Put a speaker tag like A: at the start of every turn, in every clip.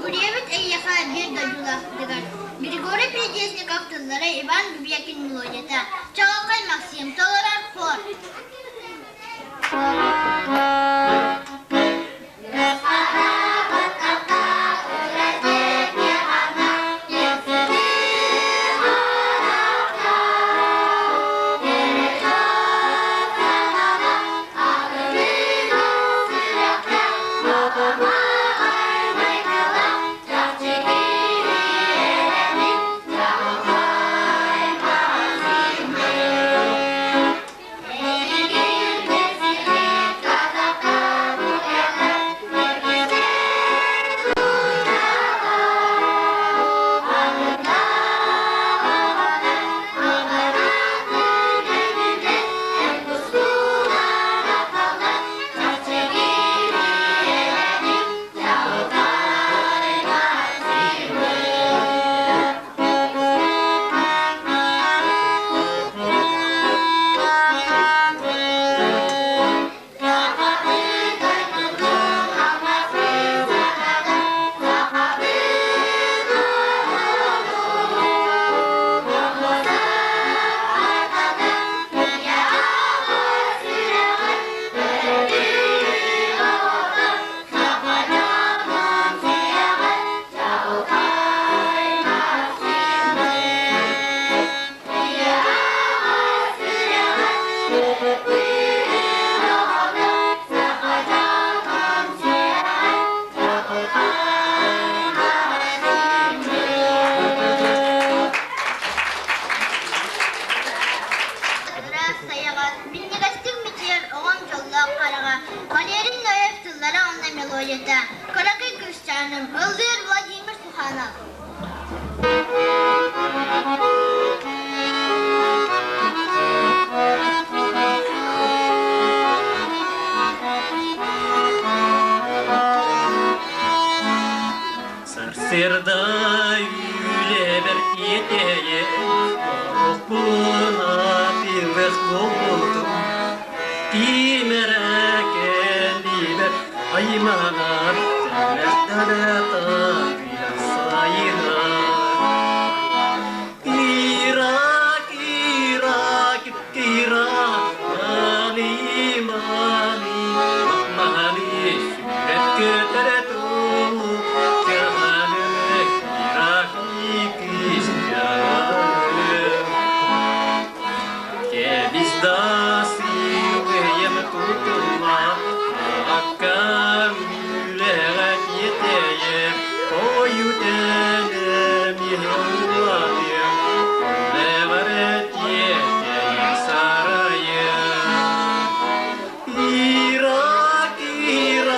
A: Сүгүрүйэбит эйиэхэ биир дойдулаахпытыгар. Григорий Придесников тыллара Иван Бубякин мелодията. Чаҕылхай Максим толорор хор. Ыраас сайаҕас, минньигэстик мичийэр оҕом дьоллоох хараҕа, Валерий Ноев тыллара уонна мелодията, кыракый кыысчааным, ыллыыр Владимир Суханов.
B: Сарсыарда үлэбэр тиэтэйэ, олохпун атыылыах буолбутум. Тимэрэ кэллибэр айманар, тэлэхтэрэ сайына. Кира, Кира, Кира, мали, мали, мали, сүрэх көтөрө Ира, Ира,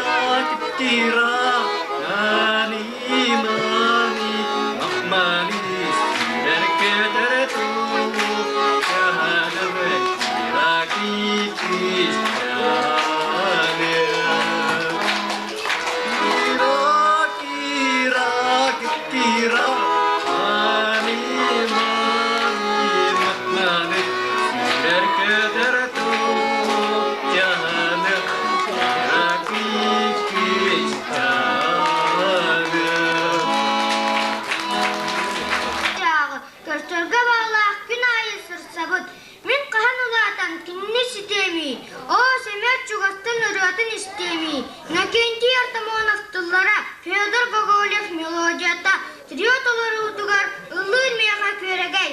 A: Көрсөргө баҕалаах күн аайы сырсабыт. Мин хаһан улаатан кинини ситиэмий? Оо, сэмээр чугастан ырыатын истиэмий? Иннокентий Артамонов тыллара, Федор Гоголев мелодията, трио толоруутугар ыллыыр миэхэ күөрэгэй.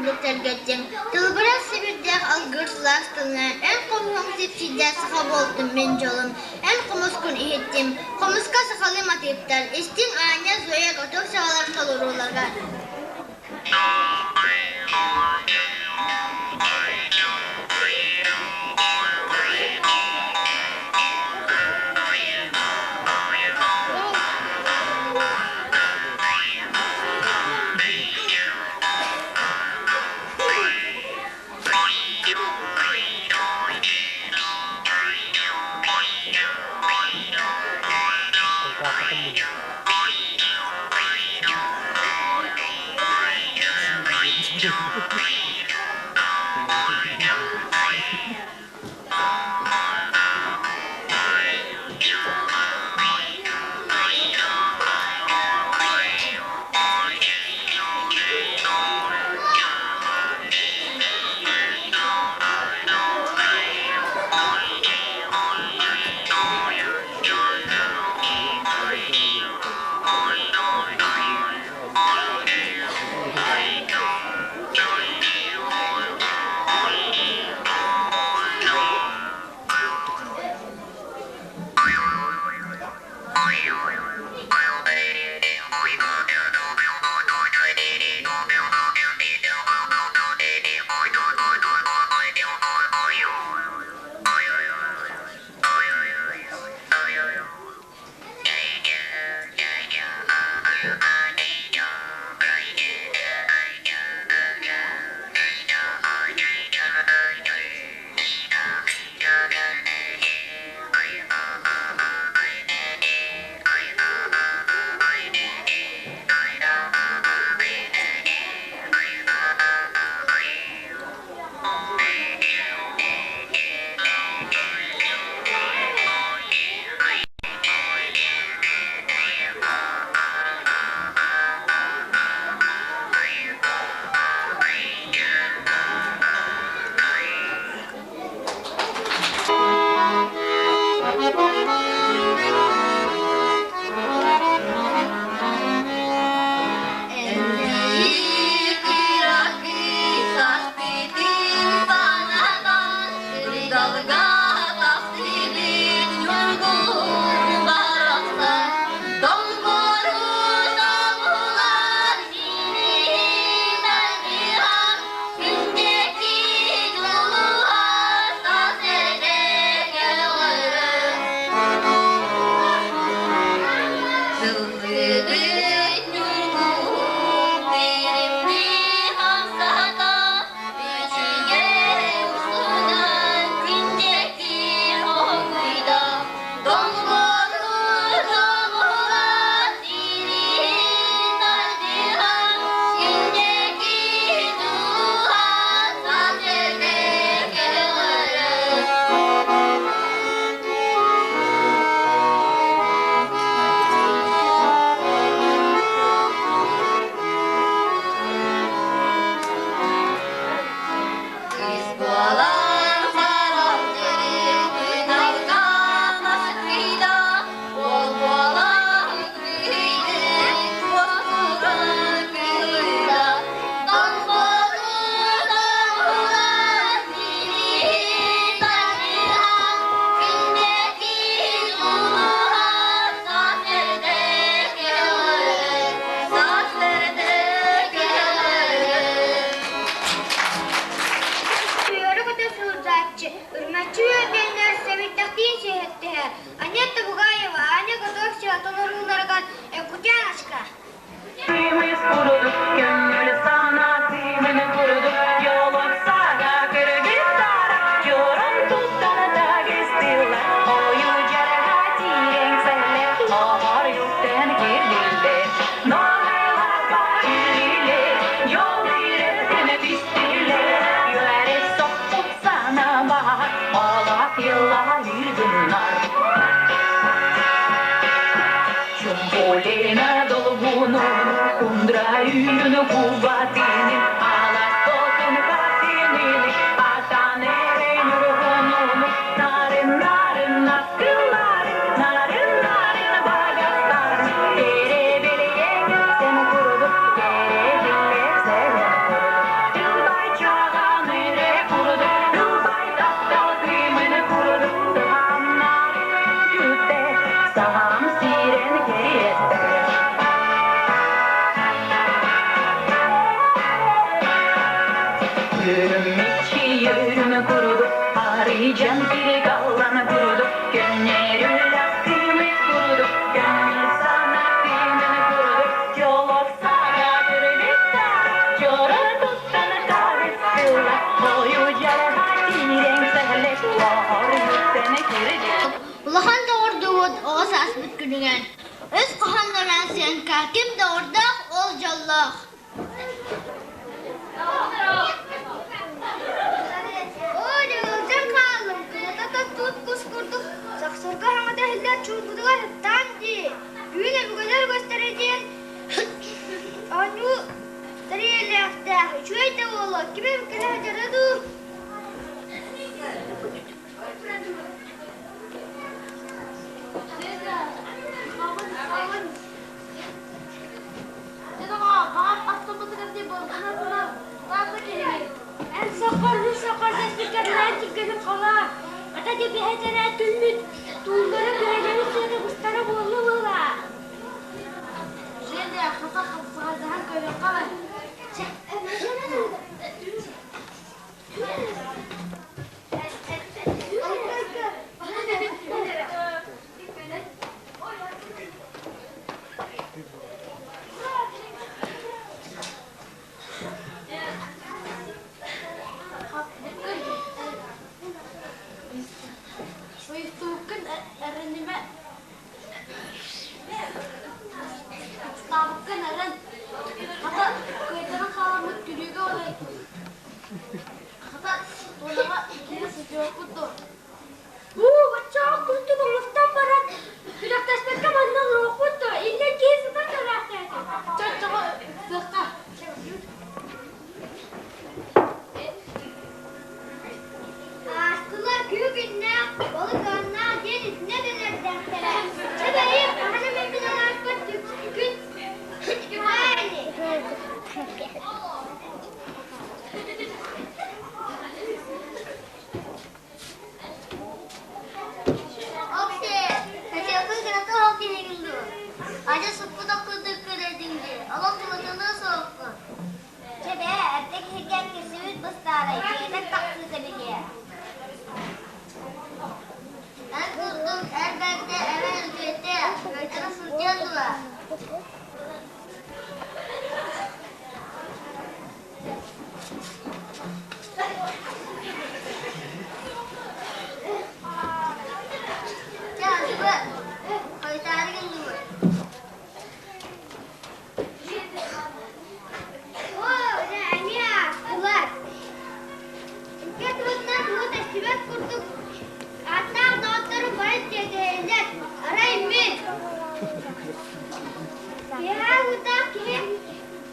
A: курдук сэргэттим, Тылбырас сибирдээх алгыр сылаас тылынан Эн хомуһуҥ сипсийдэ саха буолтум мин дьолум, Эн хомускун иһиттим, хомуска сахалыы матыыптар, Истиҥ Аня, Зоя Готовцевалар толорууларыгар.
C: Can kurudu, gönül akımı kurudu, gönül sana kıymını kurudu, yol sana kırgıtta, çora tuttanı kahvesilla, boyu jarha tiren sehle, seni kırıcı.
A: Улахан доҕордубут оҕо сааспыт күнүгэр өс хоһооннорун сыаҥка ким доҕордоох ол дьоллоох. Оо, дьылдьан хааллым, кыната таттыбыт кус курдук сахсырга хаҥата иһиллэр чуумпутугар ытаан дии, түүн өбүгэлэр көстөрө диэн оонньуу тэрийэллээхтээх, үчүгэй да буолуо, ким эбиккэ сылдьара дуу?
D: Эн соххор, соххор дэспиккэринээн түргэнин холоо. Ата дебиһэтэрэ түммүт тууллара күрэлэри сыата быстара буолла буола. Женя, хата хапсаҕайдаһан көрүөххэ бар. Уйуктууккун эрэнимэ, ыксаабыккын эрэн, хата кыайтаран хааламмыт күлүүгэ олой, хата туонаҕа киирэ сылдьыбаппыт дуо?
A: Уу, баччаҕа курдук оҥостон баран, күрэхтэспэккэ манна олоруохпут дуо? Иннэ киһи сытан кэлээхтээти.
D: Чоччоҕо ыксыахха.
A: Аастылар кү-күннээх, балык уоннаах диэн итиннэ дэнэрдээхтэрэ. Чэ бэйи, хаһан эмэ мин анаакпар күн түһээ ини. Окси, хотелка кырата оһох киһигин дуо? Адьас сыппыт курдук көрөдүҥ дии, олох тулатылыы суохпун. Чэ бээ, эрдэ киһиргээн кирсибит быстаарай, биэтэн тахсыыта билиэ. Эн курдук эр бэрдэ эбэн үтүөтэ, кыайтара сылдьыан дуо? Чэ, ачыбы, хойутаары гынныбыт. Оо, дьэ, эмиэ аастылар. Икки тылынан тугу тэстибэт курдук ааттаах доҕотторум бары тиэтэйэллэр. Арай мин. Киэһээ уутаах киһи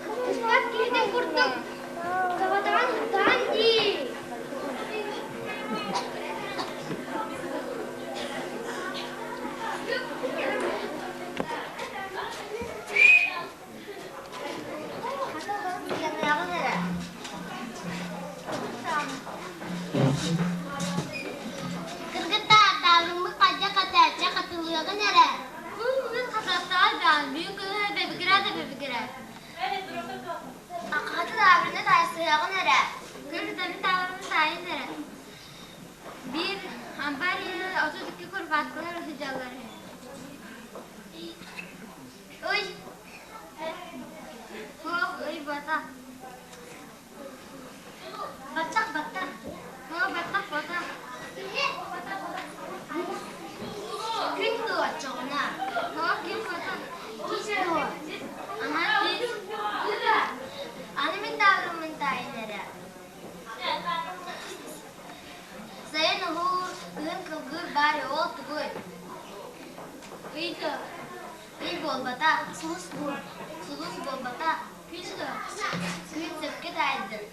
A: Туспат киһитин курдук соҕотоҕун сыттаҕын дии. Хата олорон сыаныаҕын эрэ. Кыргыттаар, таалыммыт хайдах этээччи хатылыаҕын эрэ.
D: Мин хататтаҕа даан, бүгүн кыһын бэбигирээ да бэбигирээ.
A: Хата таабырына таайсыаҕын эрэ.
D: Кыргыттарын таабырын таайын эрэ. Биир ампаар иһигэр 32 курбааткалар сылдьаллар үһү.
A: Ый,
D: Суох, ый буотах.
A: баттах баттах.
D: Суох, баттах буотах.
A: Күн дуо оччоҕуна?
D: Суох, күн буотах.
A: Кис дуо?
D: Аһа, кис.
A: Аны мин таабырыммын таайын эрэ. Сайын уһуур, кыһын кылгыыр баар ол тугуй?
D: Ый дуо?
A: Ый буолбатах,
D: Сулус дуо?
A: Сулус буолбатах,
D: Күн дуо?
A: Күн сөпкө таайдын.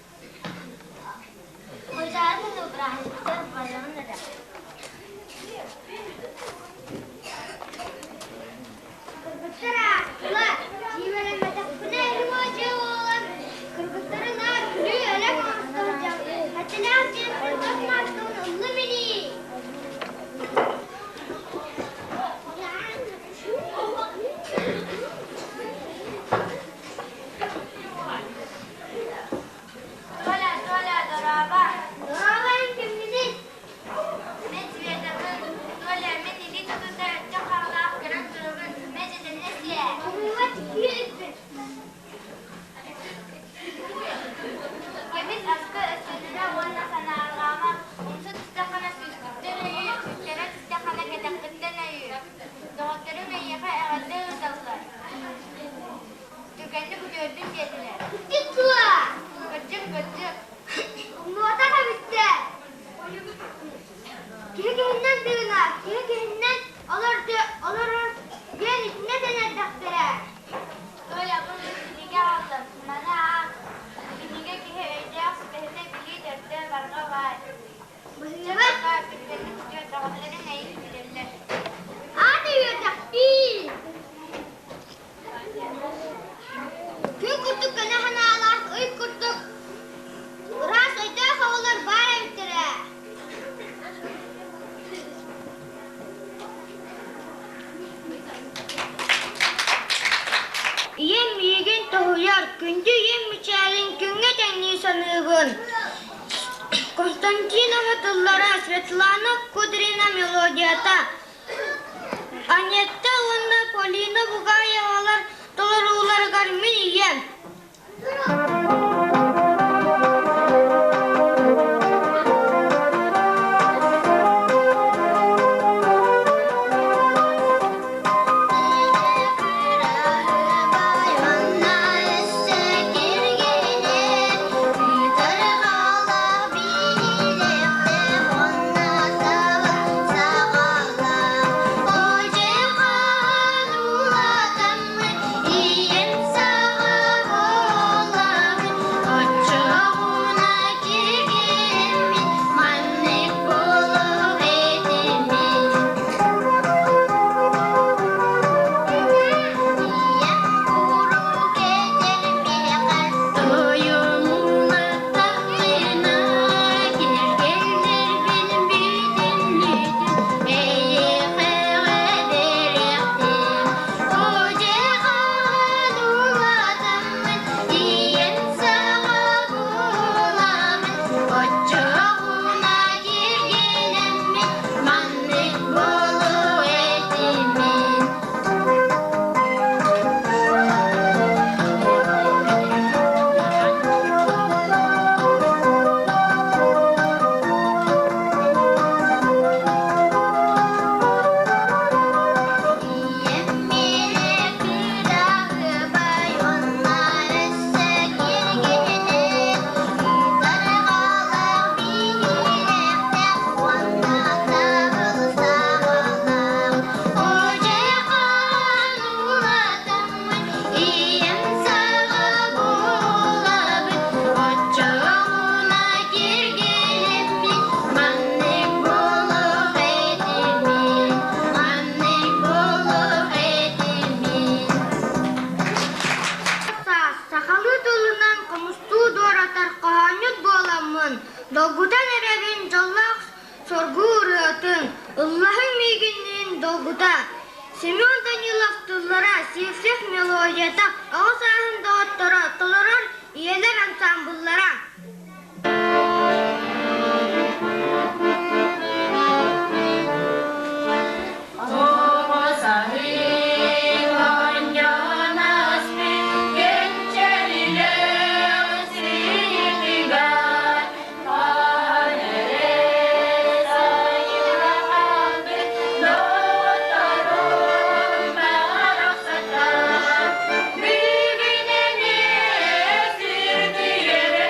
A: Хойутаарын да бырааһынньыктар барыаҕын эрэ. Кыргыттар аастылар, дьиибэлэммэтэхпинэ эһи буолан, кыргыттары наар күлүү-элэк оҥосто сылдьабын. Хаттылаах диэнтэн тос мааскабын ыллым ини.
D: Толя, Толя, дорообо.
A: Дорообо, эн кимҥиний? Үчүгэйбин диэтилэр. Кырдьык дуо? Кырдьык, кырдьык. Умнубатах эбиттэр. Киһи киһиннэн тыынар, киһи киһиннэн олорор диэн итиннэ тэнэрдэхтэрэ.
E: Туойабын кинигэ аҕаллым, маны аах. Кинигэ киһи өйдөөх сүбэһитэ билии төрдө барҕа баай.
A: Быһыыбыт
E: Түргэнник үтүөрдэҕэллэрин эйигин билэллэр.
A: Аата үөрдэхпиин. Күн курдук көнө санаалаах, ый курдук ыраас өйдөөх оҕолор баар эбиттэрэ. Ийэм миигин тоһуйар, күндү ийэм мичээрин күҥҥэ тэҥнии саныыбын. Константинова тыллара, Светлана Кудрина мелодията, Анетта уонна Полина Бугаевалар толорууларыгар мин ийэм. Сахалыы тылынан хомустуу дуоратар хоһоонньут буоламмын, долгутан эрэбин дьоллоох соргу ырыатын, ыллаһыҥ миигинниин долгута. Семен Данилов тыллара, Сивцев мелодията, оҕо сааһын доҕотторо толорор ийэлэр ансаамбыллара.
C: Бүгүн эмиэ сирдиэрэ.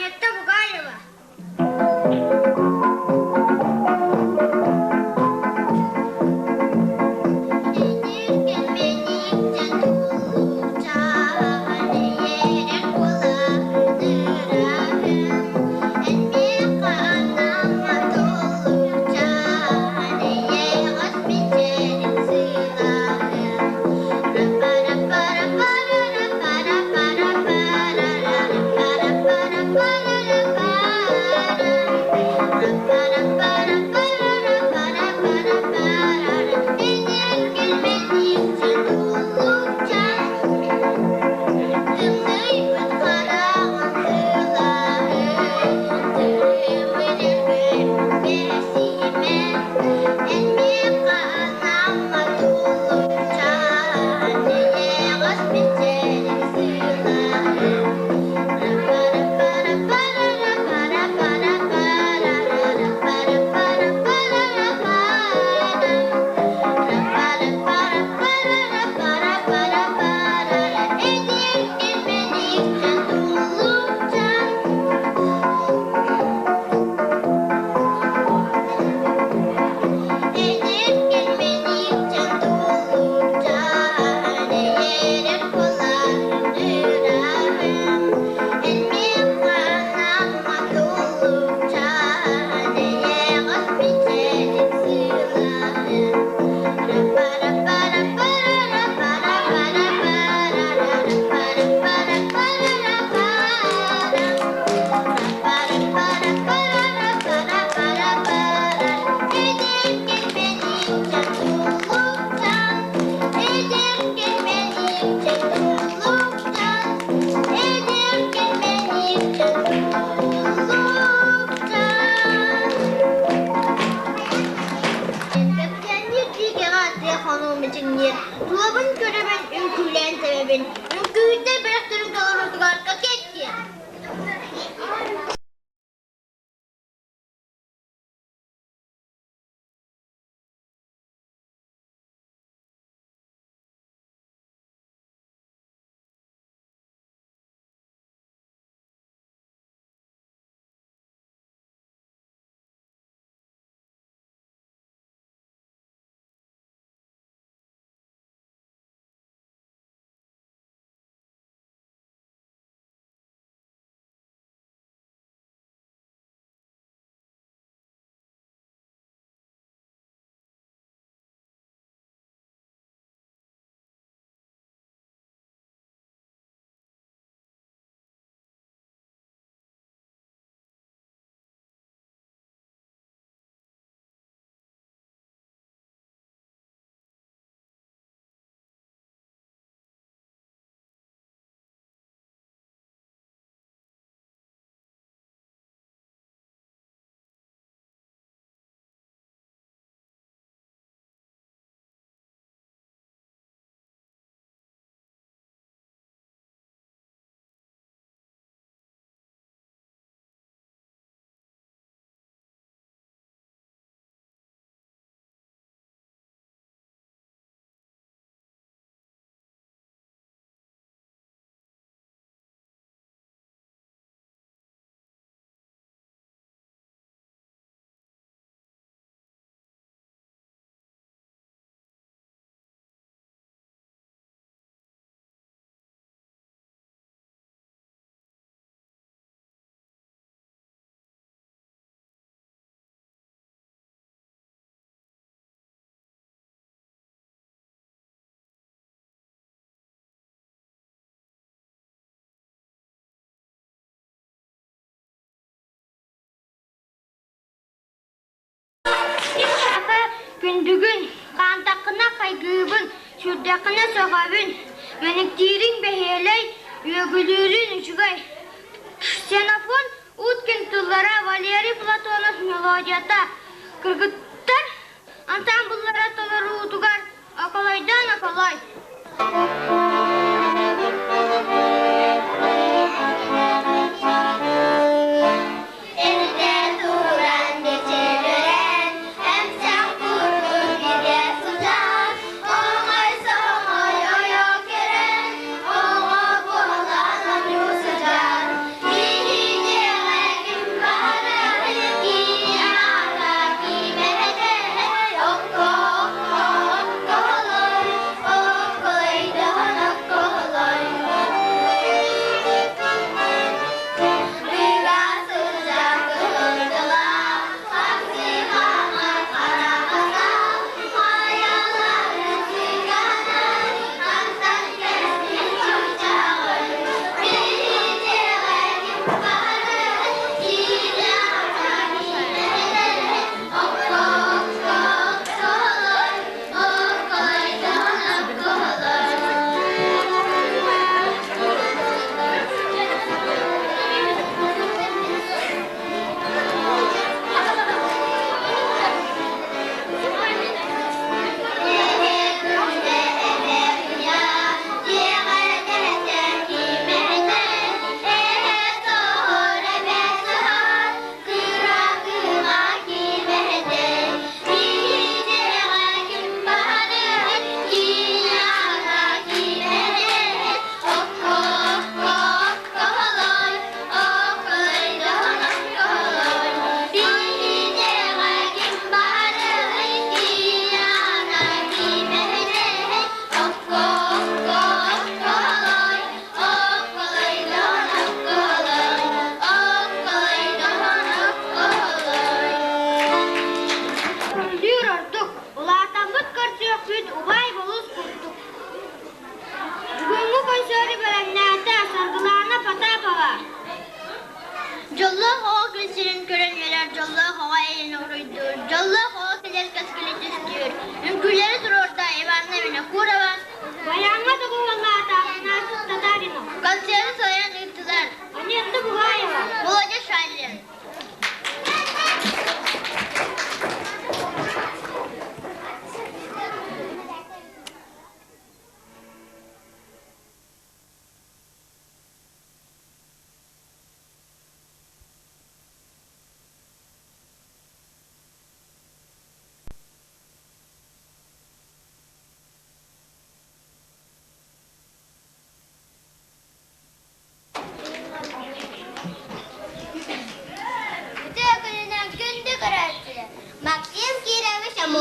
A: Айетта Бугаева. Тулабын көрөбүн, үҥкүүлээн тэбэбин, үҥкүүһүттэр бөлөхтөрүн толоруутугар кокетия. Күндүгүн, хаантаххына хайгыыбын, сүрдэххинэ сөҕөбүн, мэниктиириҥ бэһиэлэй, үөгүлүүрүн үчүгэй. Ксенофонт Уткин тыллара, Валерий Платонов мелодията, кыргыттар ансаамбыллара толоруутугар Околойдоон Околой.
E: Эрдэ туран мичилирэн, эмсэх курдук бигэ сылдьан, оҥой-соҥой ойо кэлэн, оҕо буолан оонньуу сылдьан, киһиниэхэ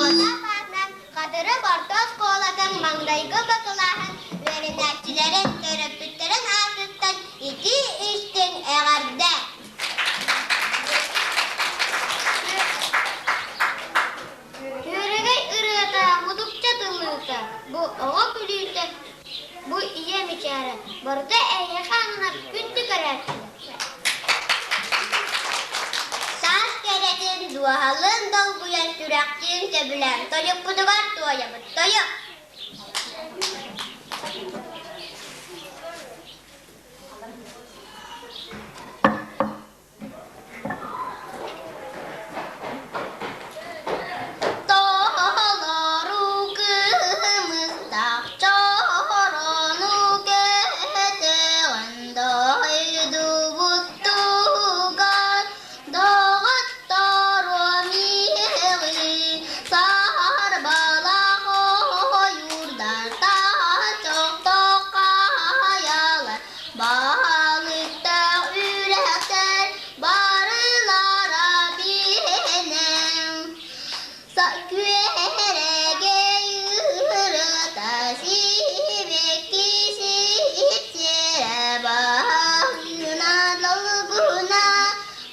A: Аммосов аатынан Хатырык орто оскуолатын маҥнайгы бакылааһын үөрэнээччилэрин, төрөппүттэрин аатыттан итии-истиҥ эҕэрдэ! Күөрэгэй ырыата, мутукча тыллыыта, бу оҕо күлүүтэ, бу ийэ мичээрэ, барыта эйиэхэ ананар күндү көрөөччүлэр. Саас кэрэтин, дууһалыын долгуйан, сүрэхтиин сөбүлээн тойукпутугар туойабыт. Тойук! Толору кымыстаах чорону көтөҕөн дойдубут туһугар доҕотторуом иэҕи сарбалаах ойуурдар тохтохайалар Балыктаах үрэхтэр барылара биһинэн Күөрэгэй ырыата сибэкки сипсиэрэ баһына долгуна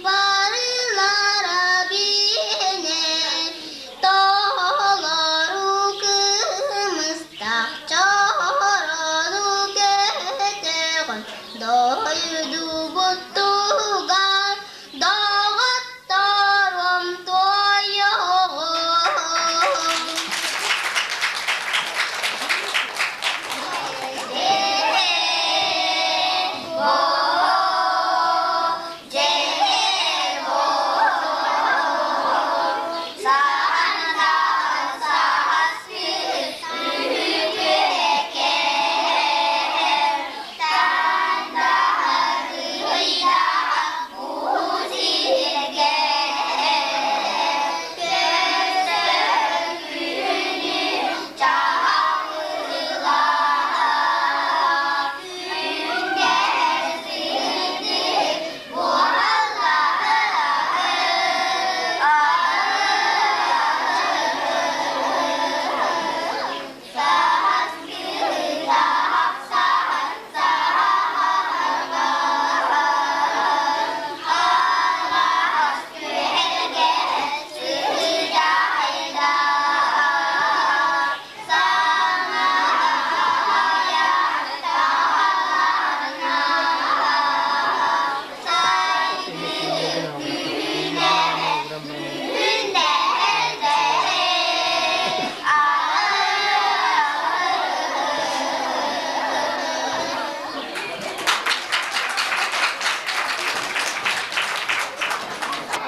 A: барылара биһинэн Толору кымыстаах чорону көтөҕөн Дойдубутугар доҕотторум туойуоҕум.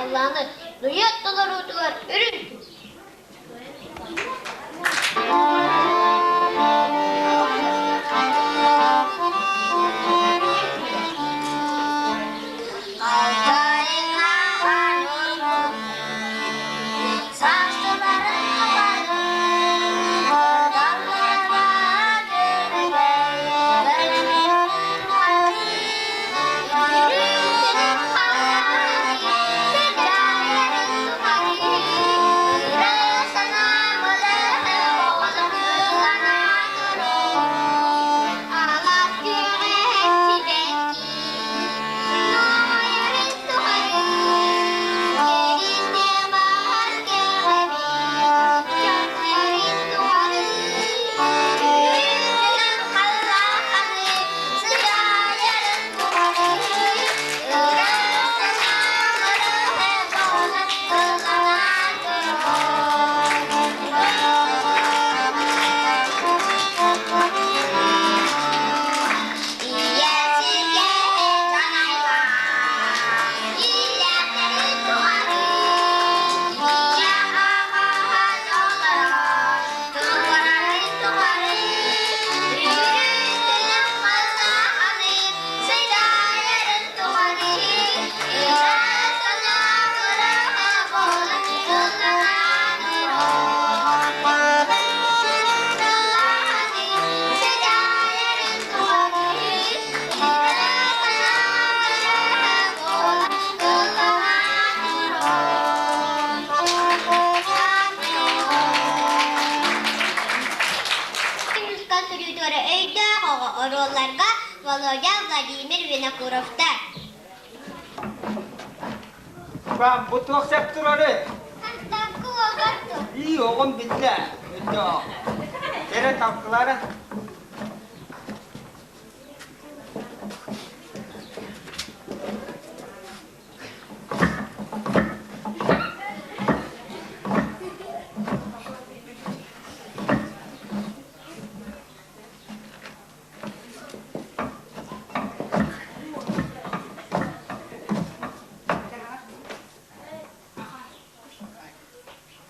A: Алланы дует толоруутугар үрүн Володя, Владимир Винокуровтар.
F: Бам, бу туох сөп турары?
A: Таҥкы уолгар дуо?
F: Ии, оҕом биллэ. Өйдөөх. Кэрэ талкылара.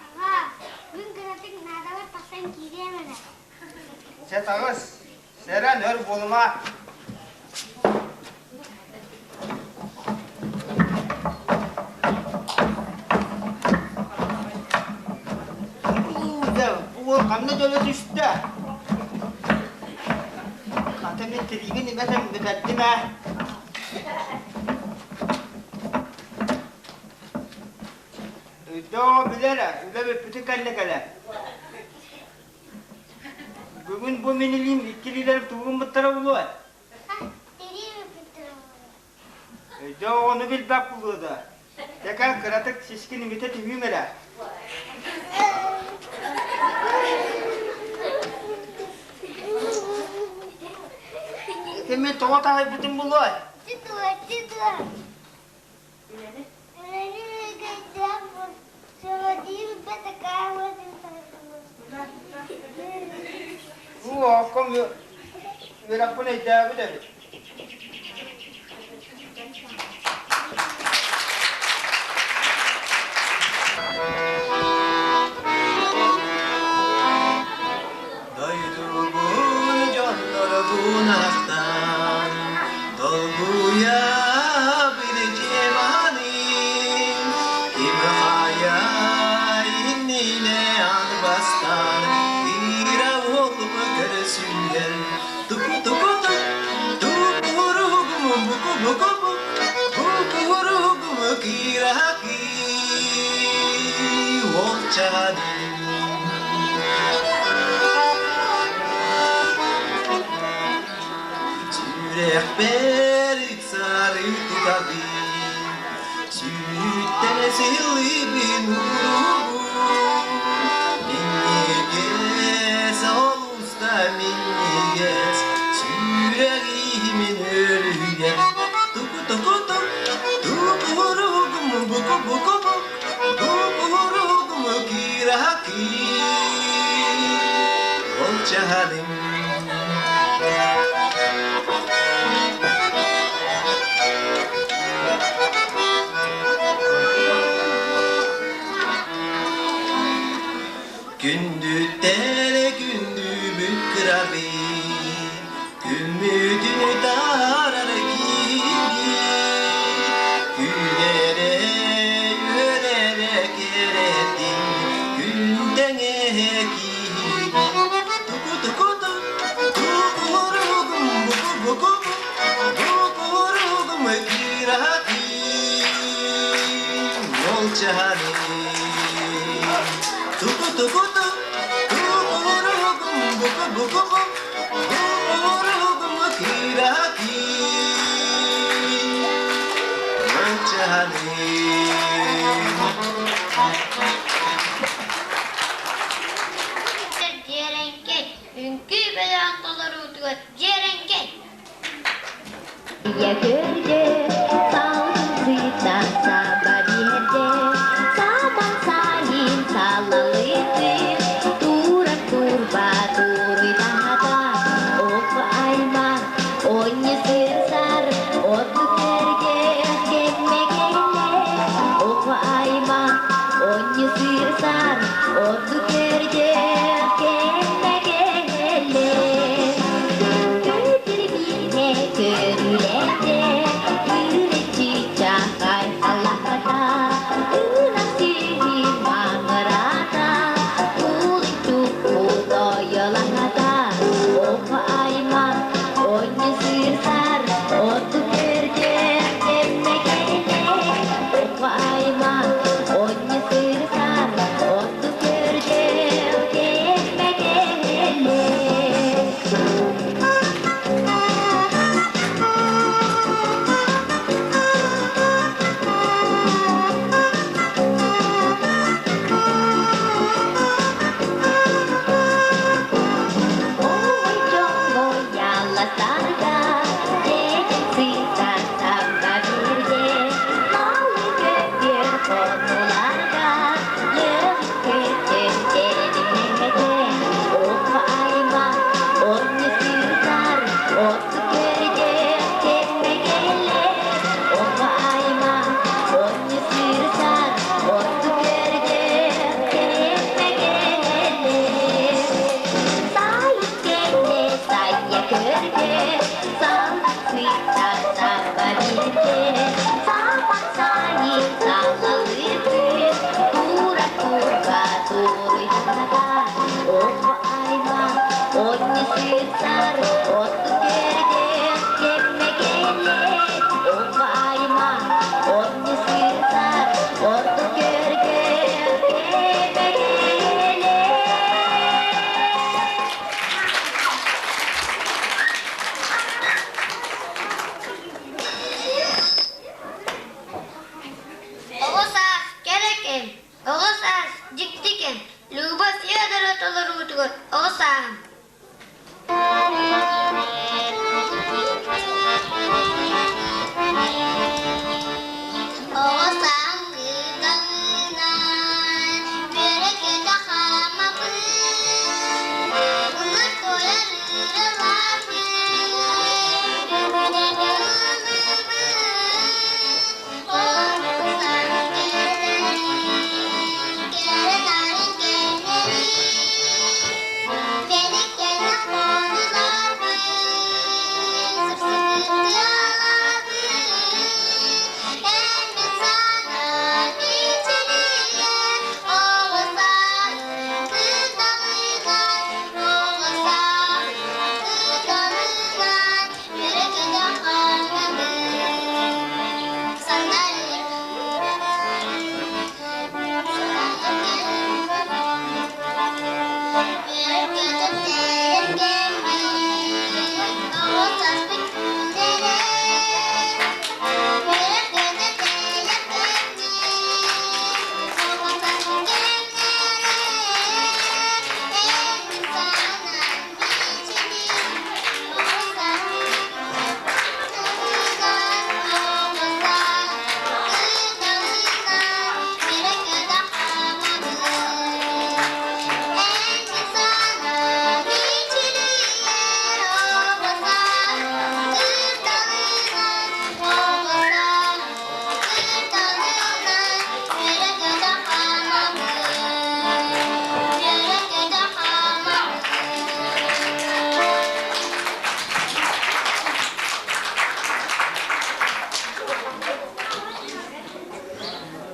A: Аҕа, күн кыратык наадалар тахсан киириэм эрэ.
F: Чэ таҕыс, сэрэн өр буолума. Бу уол ханна дьоло түстэ? Хата мин тириибин имэтэн бүтэрдим ээ. Өйдөөх билэр ээ, үлэ бүппүтүн кэннэ кэлэр. Бүгүн бу мин илиим икки илиилэрим тугун буттара буолуой? Өйдөөх оҕону билбэт буолуо да. Тэкэ кыратык сискин имитэ түһүүм эрэ. Ити мин тоҕо таһыйбытым буолуой? Уу, оокком үөрэхпин өйдөөбүт эбит.
B: Дойдубун дьоннорбун ахтан, долгуйа билдьиманым, ким хайа иннинэ албастан, кыра уолум көрсүллэр. Туку-туку-тук, тупуругум буку-буку-бук, букуругум кыраки, уолчаным. Сүрэхпэр ыксары тутабын, Сүүттэн сыллыыбын уруубун. Минньигэс олуста минньигэс, Сүрэҕим өрүһүйэр. Туку-туку-тук, туку-ругум, буку-буку-бук, Буку-ругум кираки, Олчаһаным. Күндүттэн күндүбүт кырабый, күммүтүн таарар киһи, күлэрэ үөрэрэ кэрэтин, күн тэҥэ киһи. Туку-туку-ту, туку-ругум, буку-буку-бу, буку-ругум кыраки, молчаным. Туку-туку-ту, туку-ругум, буку-буку-бу, буку-ругум кыраки, молчаным.
A: Дьиэрэҥкэй, үҥкүү бэлэҕин толоруутугар дьиэрэҥкэй.
C: Ийэ көрдө, салгын сыта саба биэрдэ, саман сайын салалыытын, турар турба туруйдаата, оҕо аймах онньу сырсар, оттук сэргэх кэммэ кэллэ, оҕо аймах онньу сырсар, оттук сэргэх кэммэ кэллэ. Көтөр биирэ көрүлэтэ,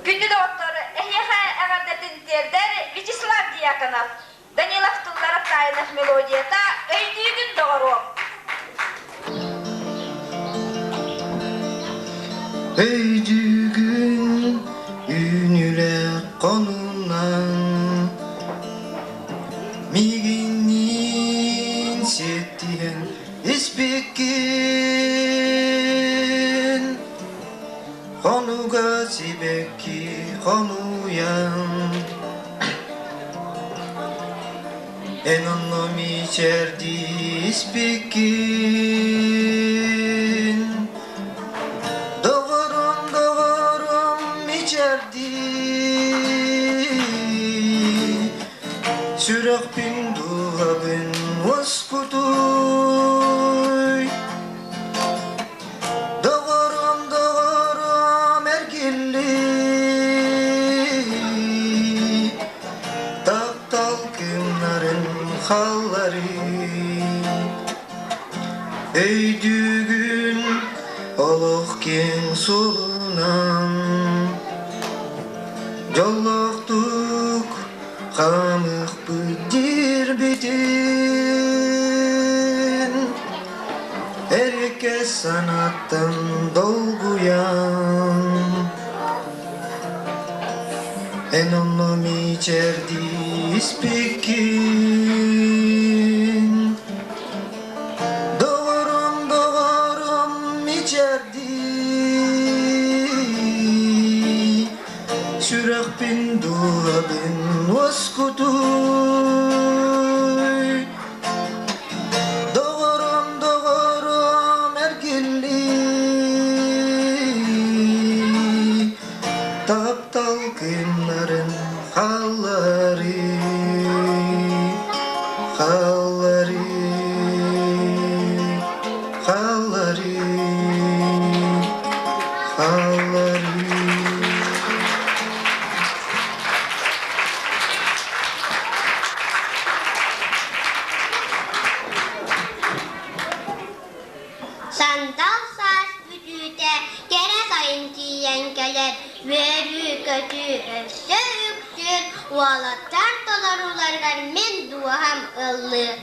G: Күндү доҕоттор, эһиэхэ эҕэрдэтин тиэрдэр Вячеслав Дьяконов, Данилов тыллара Таинов мелодията «Өйдүүгүн доҕоруом».
B: Өйдүүгүн үүнүүлээх хонунан Миигинниин сиэттиһэн испиккин Хонуга сибэкки хомуйан Эн онно мичээрдии испиккин Доҕорум, доҕорум мичээрдии Сүрэхпин дууһабын уоскутуй Доҕорум, доҕорум эргиллий Таптал кыымнарын халларый Өйдүүгүн олох киэҥ суолунан Дьоллоохтук хаамыахпыт диирбитин Эргэ санааттан долгуйан Эн онно мичээрдии испиккин Доҕорум, доҕорум мичээрдии Сүрэхпин дууһабын уоскутуй Доҕорум, доҕорум эргиллий Таптал кыымнарын хаалларыы, хаалларыы, хаалларыы, хаалларыы.
A: Сандал саас бүтүүтэ кэрэ сайын тиийэн кэлэр, үөрүү-көтүү өссө үксүүр, уолаттар толорууларыгар мин дууһам ыллыыр.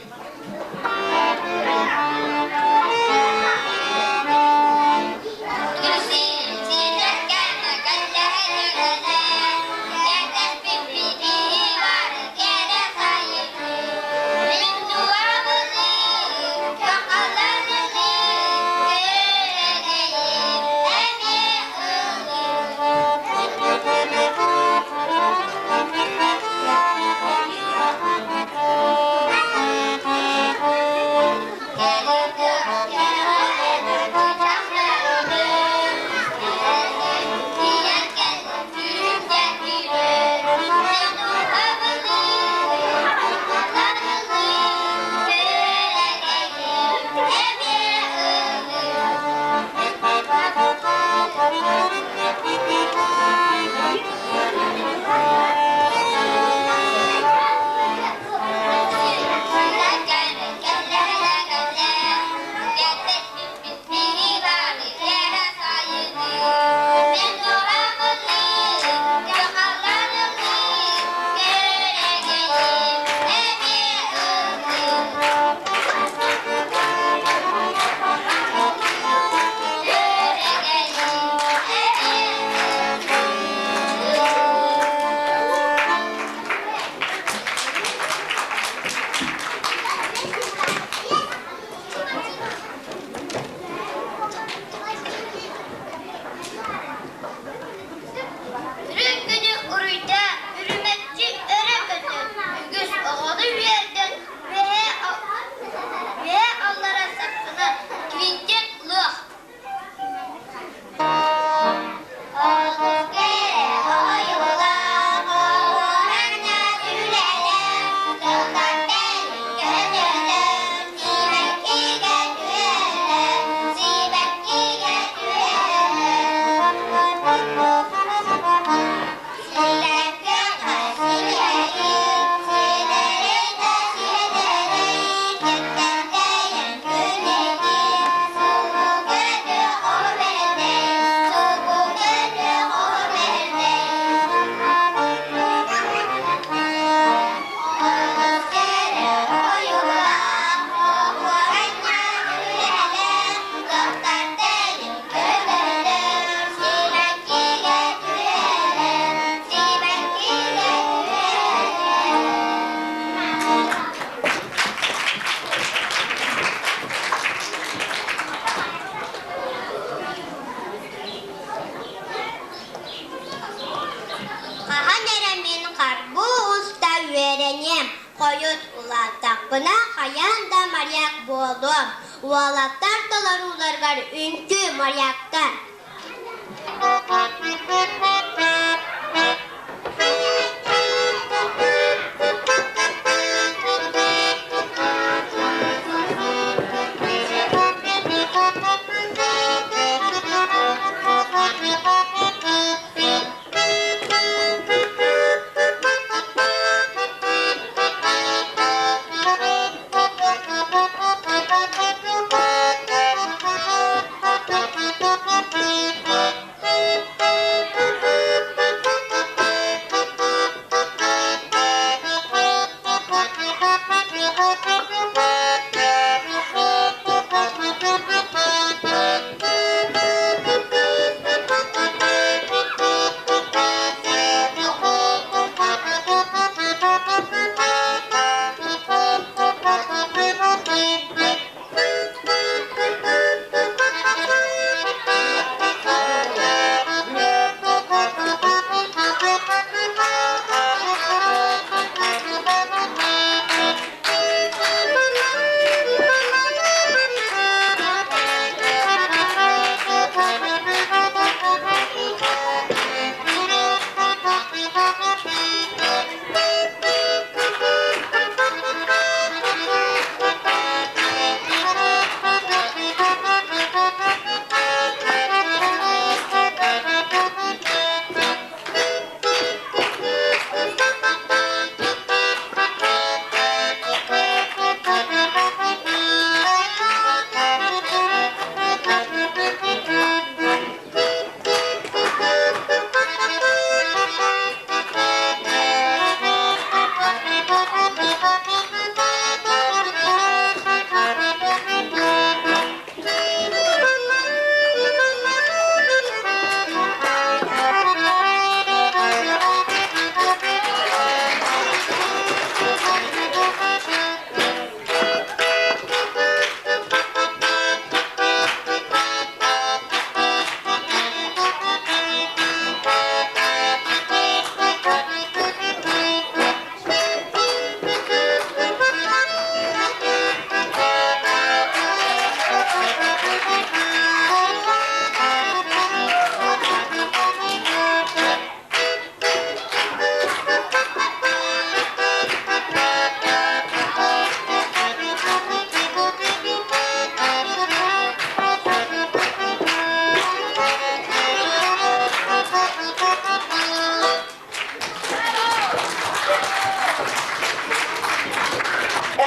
A: Хаһан эрэ мин харбыы уста үөрэниэм, хойут улааттахпына хайаан да моряк буолуом. Уолаттар толорууларыгар үҥкүү моряктар.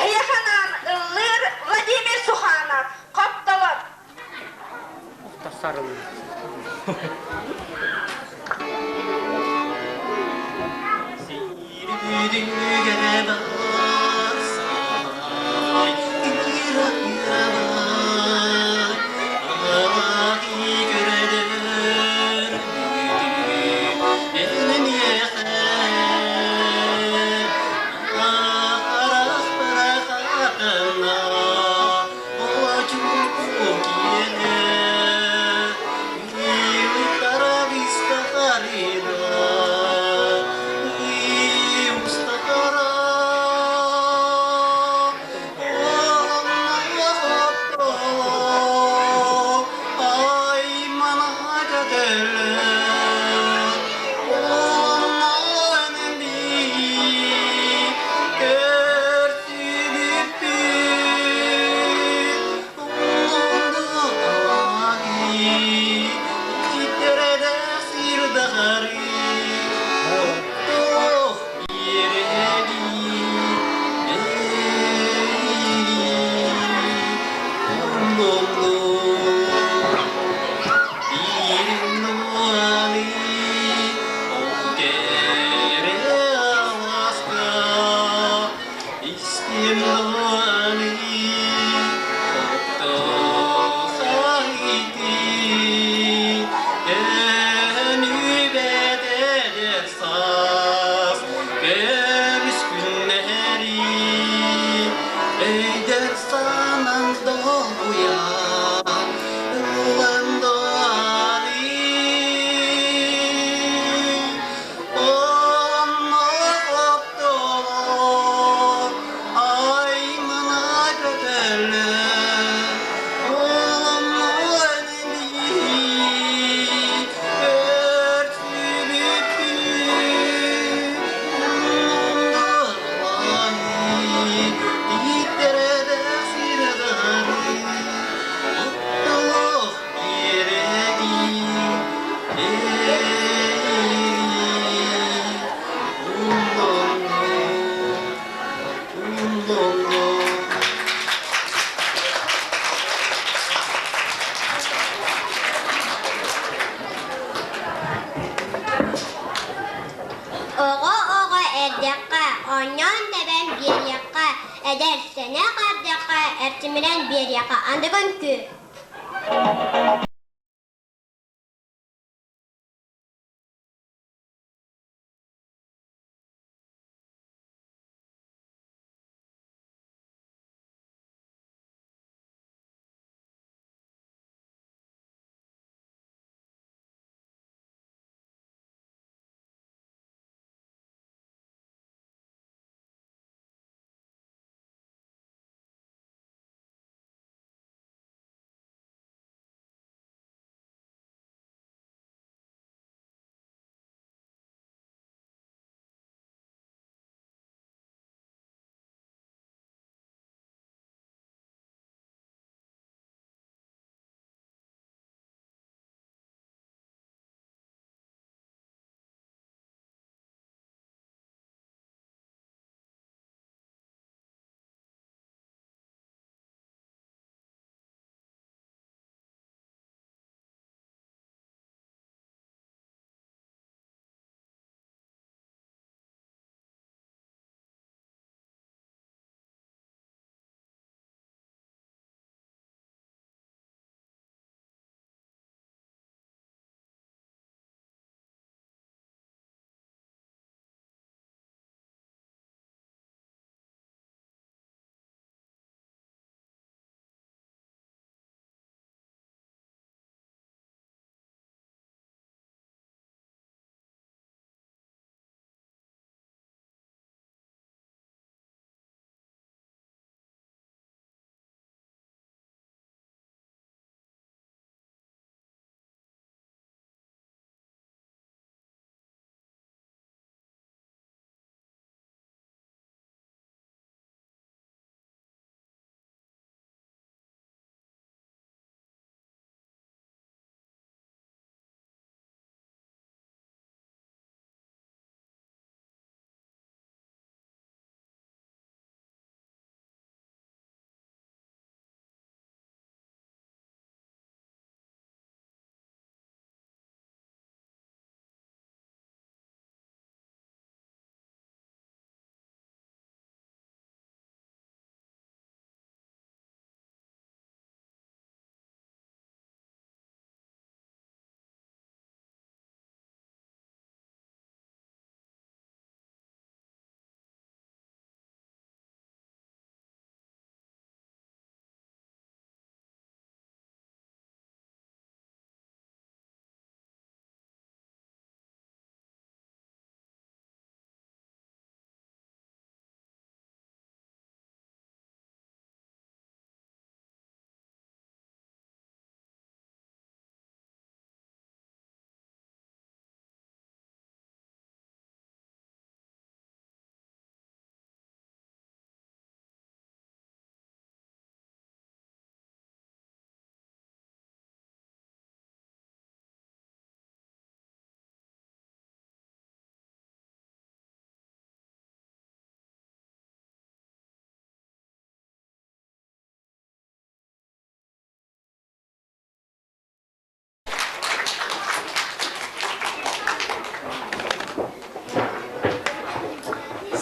G: Эһиэхэ анаан ыллыыр Владимир Суханов, Хоптолор.
B: Oh.
A: биэрдэххэ, оонньоон тэбэн биэриэххэ, эдэр сэнэх эрдэххэ, эрчимирэн биэриэххэ, аныгы үҥкүү.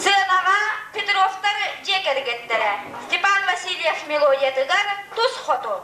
G: Сыанаҕа Петровтар дьиэ кэргэттэрэ Степан Васильев мелодиятыгар тус хоту.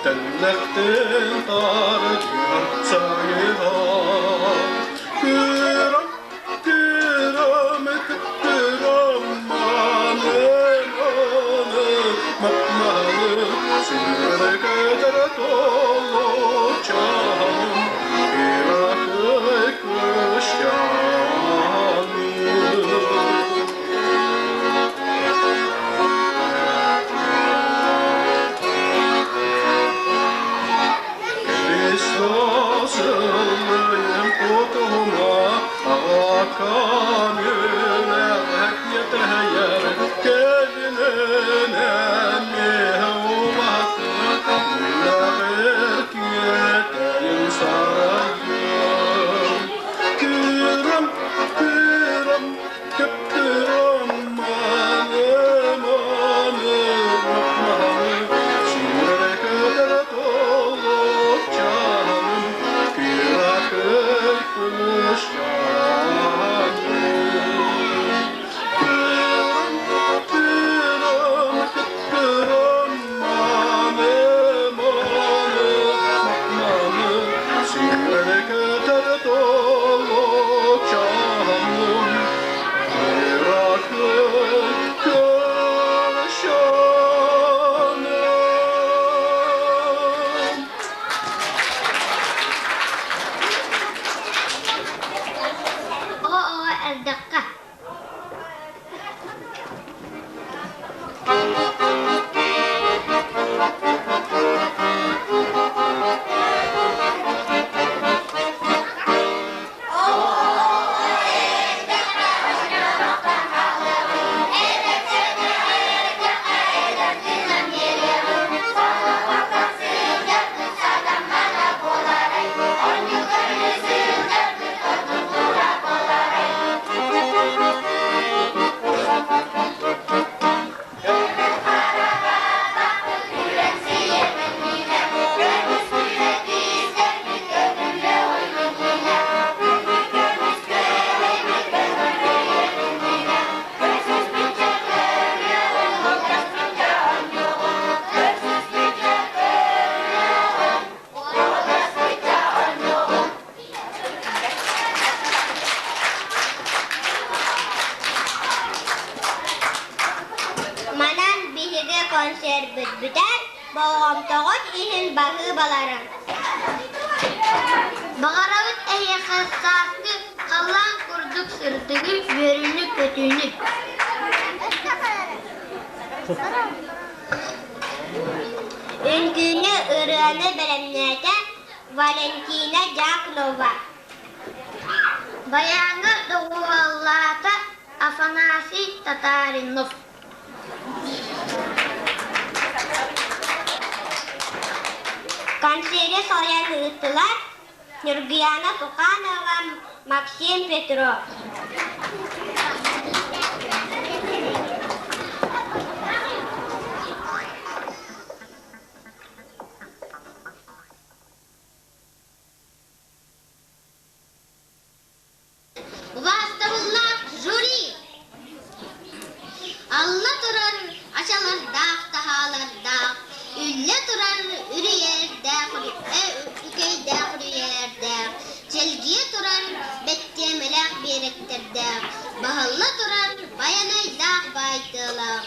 H: Тэллэхтэн таарыгар сайыһа Кыра
A: Оҕо-оҕо эрдэххэ Манан биһиги концерпыт бүтэр, болҕомтоҕут иһин баһыыбаларыҥ. Баҕарабыт эһиэхэ сааскы халлаан курдук сырдыгы, үөрүүнү-көтүүнү. Үҥкүүнү, ырыаны бэлэмнээтэ Валентина Дьяконова. Баяҥҥа доҕуһуоллаата Афанасий Татаринов. Концеры салайан ыыттылар Ньургуяна Суханова, Максим Петров. Убаастабыллаах жюри! Алла турар ачалардаах таһаалардаах, үллэ турар үрүйэрдээх үкэйдээх үрүйэрдээх, чэлгийэ турар бэттиэмэлээх биэрэктэрдээх, баһылла турар байанайдаах баайтыалаах,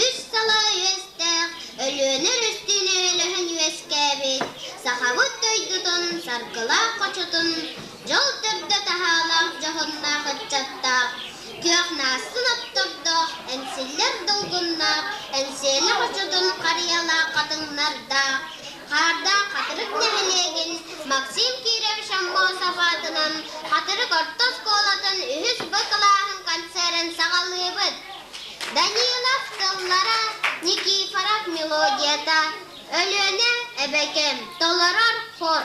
A: үс салаа үөстээх, Өлүөнэ өрүстүүн өрөлөһөн үөскээбит Сахабыт дойдутун саргылаах хочотун дьол төрдө таһаалаах дьоһуннаах ыччаттаах, күөх наассын оттордоох, эҥсиллэр долгуннаах, эҥсиэли хочотун харыйалаах хатыҥнардаах,
I: Хаардаах Хатырык нэһилиэгин Максим Кирович Аммосов аатынан Хатырык орто оскуолатын үһүс Б кылааһын концерын саҕалыыбыт. Данилов тыллара, Никифоров мелодията, Өлүөнэ эбэкэм толорор хор.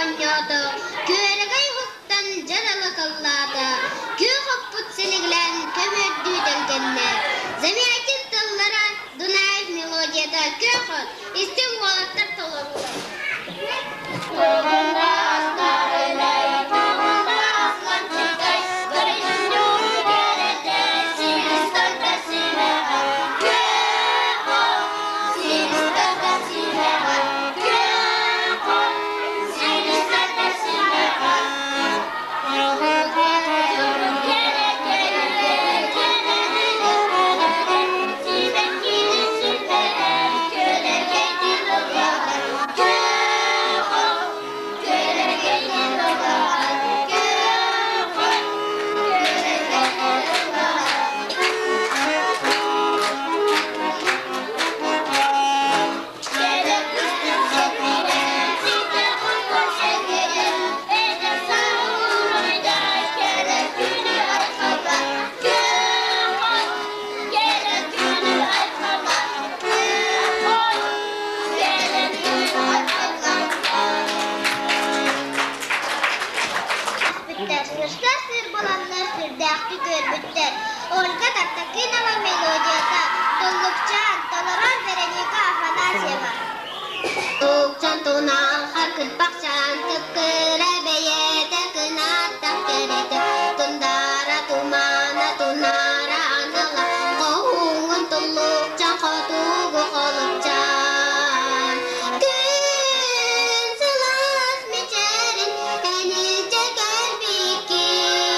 I: Оонньоото, күөрэгэй уһуктан дьарала тыллаата, күөх оппут силигилээн көмүөрдүү тэлгэннэ. Замятин тыллара, Дунаев мелодията күөх от, истиҥ уолаттар толорулар. Сырса сыр буланнар сүрдээхтик үөрбүттэр. Ольга Тартакинова мелодията Туллукчаан, толорор Вероника Афанасьева. Туллукчаан тунаалхар кырпахчаан кыпкыра бэйэтэ кынаттах кэрэтэ тундара тумана тунаара анала хоһууҥун туллукчаан хотугу холупчаан күн сылаас мичээрин энилдьэ кэлбиккин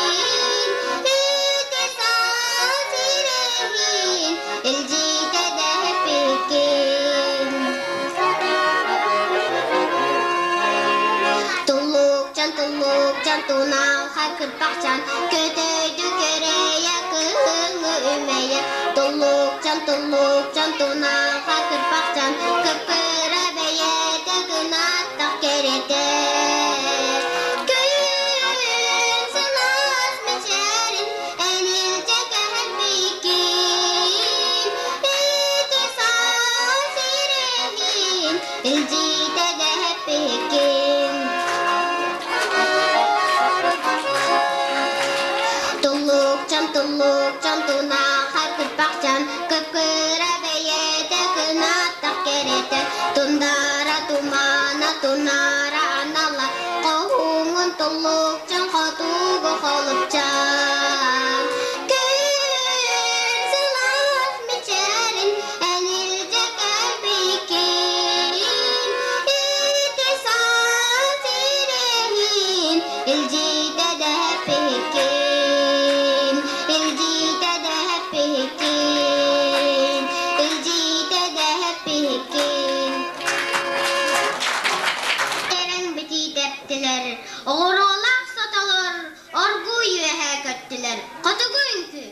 I: үтэ саас ирэһин илдьитэ дэһэппиккин Туллукчан, туллукчан, тунаалхай кырпахчан, көтөйдү кэрэйэ кыһыҥҥы үмэйэ. Туллукчан, туллукчан, тунаалхай кырпахчан, кыпкыра бэйэтэ кынаттах кэрэтэ. Күн сылаас мичээрин энилдьэ кэһэрбиккин, үтүө саас ирэһин илдьитэ дэһэппиккин. Туллукчан, туллукчан, тунаахай кырпахчан, кыпкыра бэйэтэ кынаттах кэрэтэ. туллукчан хотугу холупчаан Күн сылаас мичээрин эн илдьэ кэлбиккин Ити саас ирэһин илдьитэ дэһэппиккин Илдьитэ дэһэппиккин Илдьитэ дэһэппиккин Эрэҥ битиитэптилэр, оҕуруолаах сотолор оргууй үөһэ көттүлэр. Хотугу үҥкүү.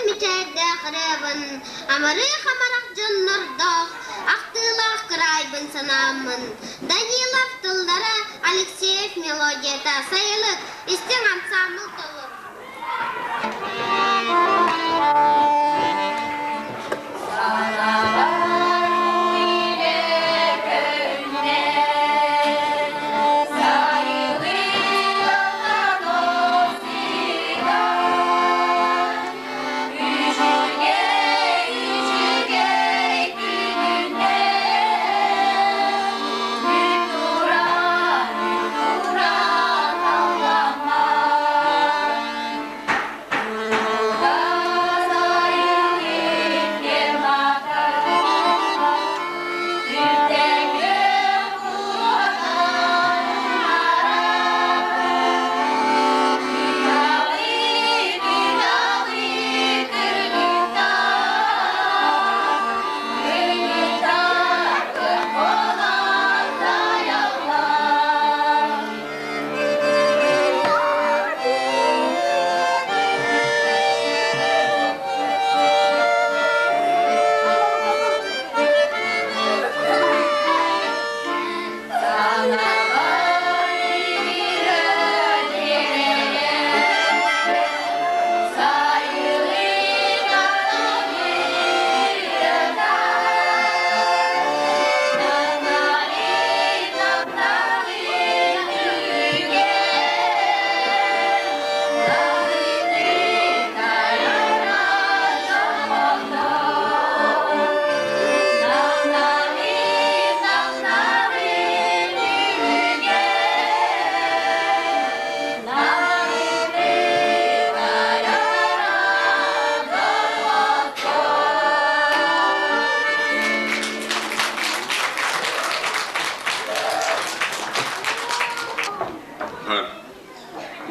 I: Мичээрдээх ырыабын амарыых амарах дьоннордоох ахтыылаах кыраайбын санааммын Данилов тыллара, Алексеев мелодията сайылык истиҥ ансаамбыл толор.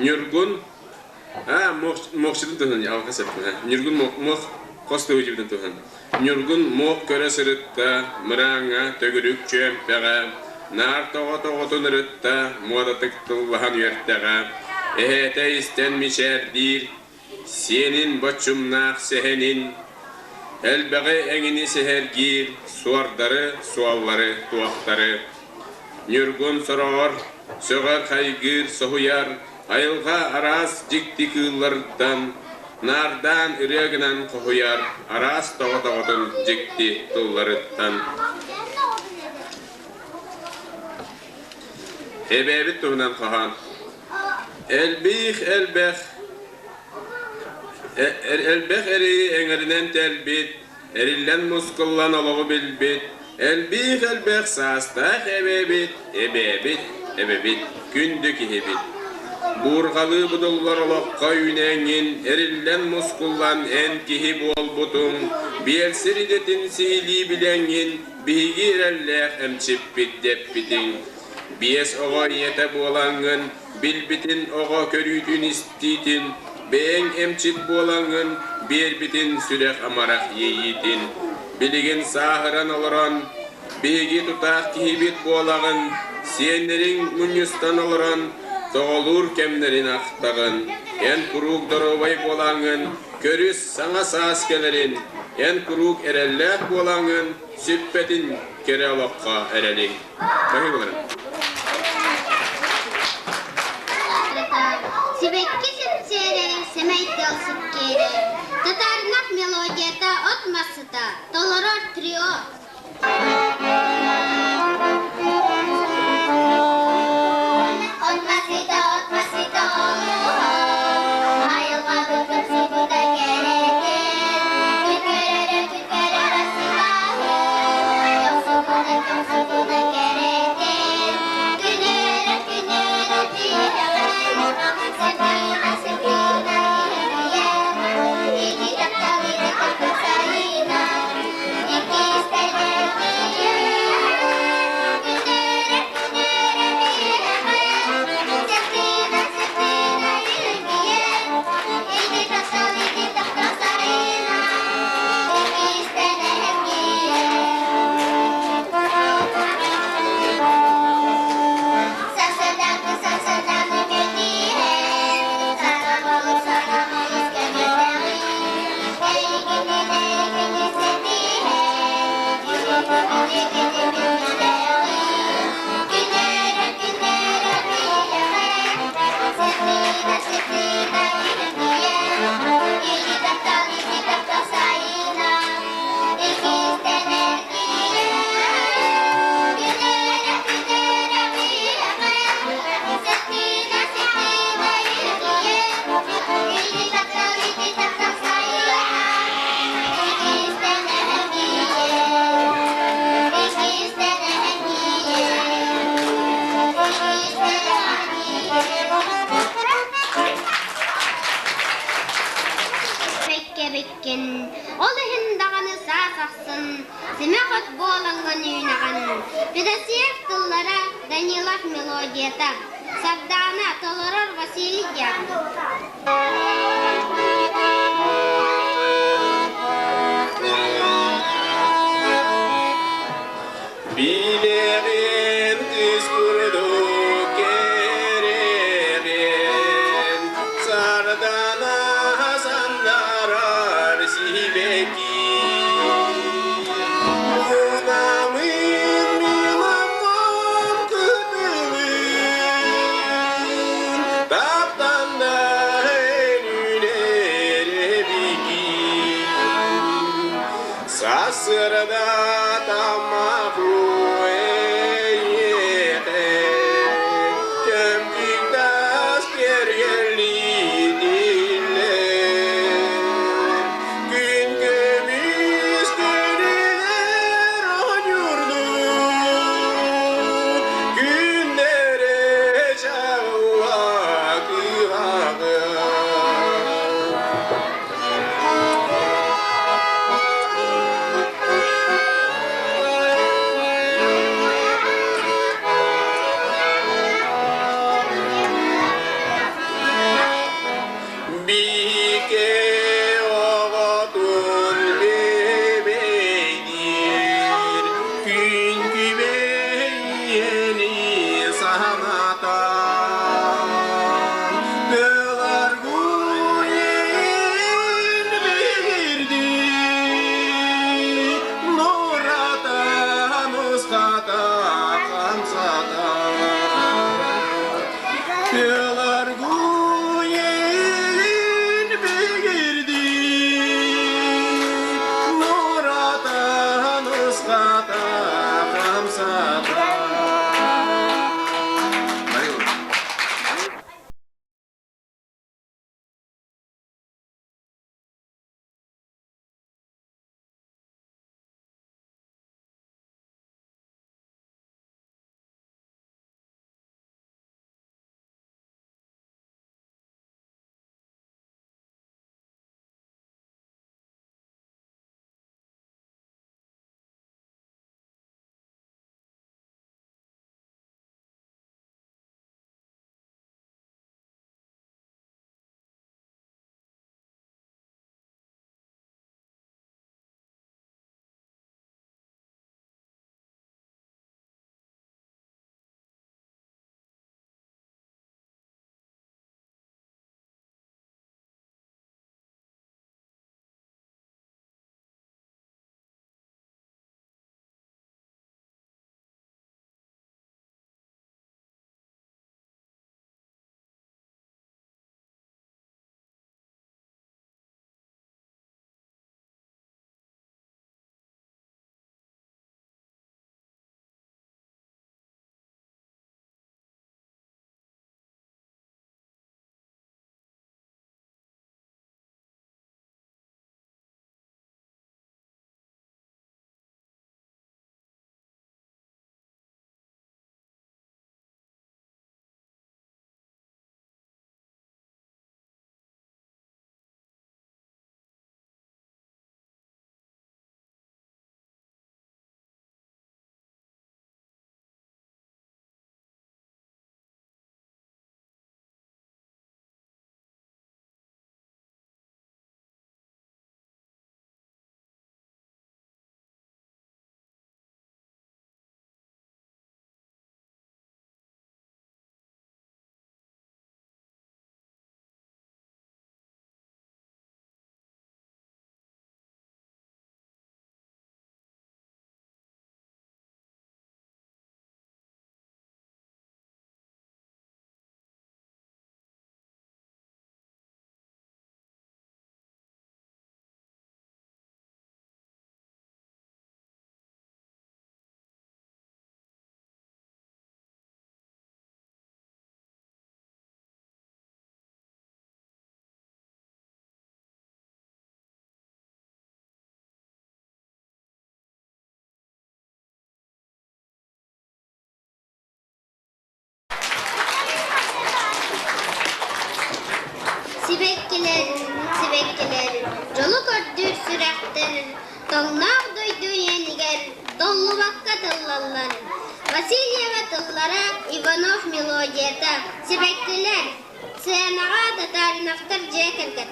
J: Ньургун а муохчутун туһунан алҕас эттин Ньургун муох хос тыһыдьыбытын туһунан Ньургун муох көрө сырытта мырааҥҥа төгүрүк чүөмпэҕэ наар тоҕо-тоҕотун ырытта муодатык тыллаһан үөртэҕэ эһээтэ истэн мичээрдиир. Сиэнин боччумнаах сэһэнин, элбэҕи эҥини сэһэргиир суордары, суоллары, туохтары. Ньургун сороҕор сөҕөр, хайгыыр, соһуйар айылҕа араас дьикти кыылларыттан наардаан ырыа гынан хоһуйар араас тоҕо-тоҕотун дьикти тылларыттан. Эбээбит туһунан хоһоон. Элбиих элбэх элбэх эрэйи эҥэринэн тэлбит, эриллэн мускуллан олоҕу билбит, элбиих элбэх саастаах эбээбит, эбээбит, эбэбит, күндү киһибит. Буурҕалыы будуллар олоххо үүнээҥҥин, эриллэн мускуллан эн киһи буолбутуҥ, биэлсир идэтин сиһилии билэҥҥин, биһиги эрэллээх эмчиппит дэппитиҥ. Биэс оҕо ийэтэ буолаҥҥын, билбитин оҕо көрүүтүн истиитин, бэйэҥ эмчит буолаҥҥын, биэрбитин сүрэх амарах иэйиитин. Билигин сааһыран олорон, биһиги тутаах киһибит буолаҕын, сиэннэриҥ мунньустан олорон, тоҕолуур кэмнэрин ахтаҕын. Эн куруук доруобай буолаҥҥын, көрүс саҥа саас кэлэрин, эн куруук эрэллээх буолаҥҥын, сүппэтин кэрэ олоххо эрэлиҥ.
I: Сибэкки сипсиэрэ, сэмэй тыал сиккиэрэ, Татаринов мелодията от массыта, толорор трио. От масыта, от масыта олуһа, айылҕабыт көрсүбүтэ кэрэтин, күн көрөрө, күн көрөрө сылааһын, көхсүбүтэ, көхсүбүтэ кэрэтин, күнүөрэ, күнүөрэ тиһэҕин, сырдыына, сырдыына иһийэн, ити таптал, ити таптал сайына, иккистэнэр күнүөрэ, күнүөрэ биһиэхэ, сырдыына, сырдыына илгийэн, ити таптал, ити таптал сайына, иккистэнэр Сарсыардаҥҥы сарсыардаҥҥы күндүһэн, саҥа саҥа көмүстэҕин, эйигини эйигини ситиһэн, күнү күнүстэҕин, күнээрэ күнээрэ биһиэхэ, сытыына сытыына илгийэн, ити таптал ити таптал сайына, иккистэнэр күнээрэ күнээрэ биһиэхэ, сытыына сытыына илгийэн, ити таптал ити таптал сайына, иккистэнэр Бэккэбиккин, ол иһин даҕаны саас ахсын симэх от буолаҥҥын үүнэҕин. Федосеев тыллара, Данилов мелодията, Сардаана толорор Василий Дьяконов.
J: Билэҕин кыс курдук кэрэҕин, сардана сандарар сибэки. Мунамын миламмын кытылын, таптанда үнэр эбикин. Сарсыарда таммаху эйиэхэ кэмтиктас кэргэллиитиллэр. Күн көмүс күнүгэр оонньуурдуу, күннэрэ чаҕылла кыһаҕын. Биһиги оҕотун бэйдиир, күн күбэйэни санатан, Пеларгуй
I: Сибэккилэр, сибэккилэр, дьолу көрдүүр сүрэхтэр, тоҥноох дойду иэнигэр толлубакка тыллаллар. Васильева тыллара, Иванов мелодията, Сибэккилэр, сценаҕа Татариновтар дьиэ кэргэттэр.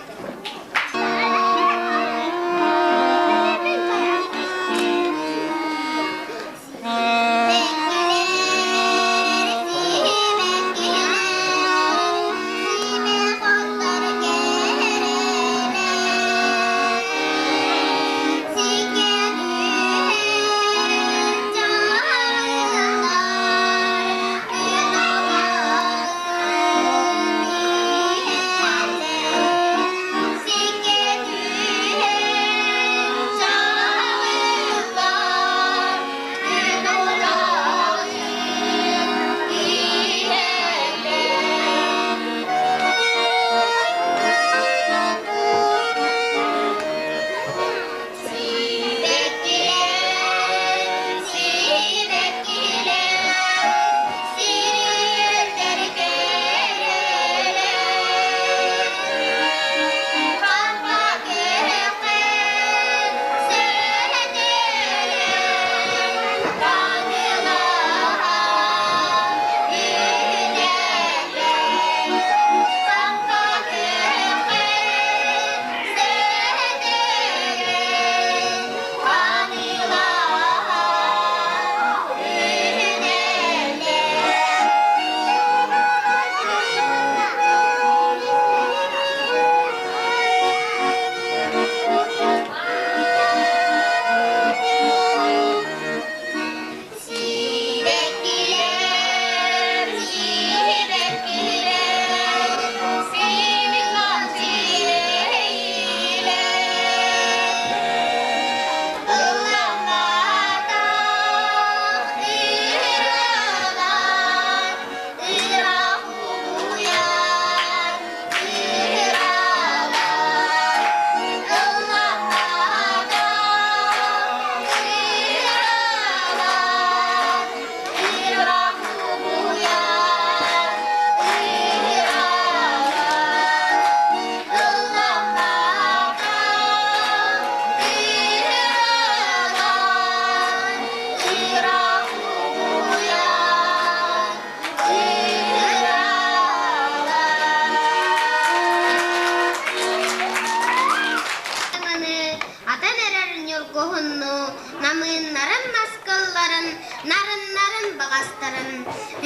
I: Атан эрэр ньургуһунну намыыннарын наскылларын, нарыннарын баҕастарын,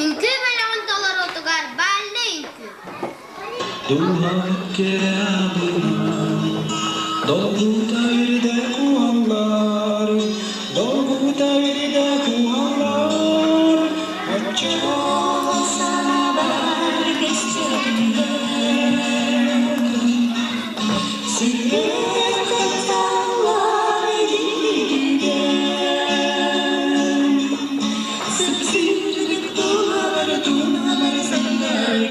I: үҥкүү бөлөҕүн толоруутугар бальнай үҥкүү.
K: Дууһам кэрэ долгута үрдэ куоллар, долгута үрдэ куоллар, оччоҕо санаабар көстөрүгэр. Сүрэх кыталлар дьиҥигэр, сипсиирдик тулар тунар саннар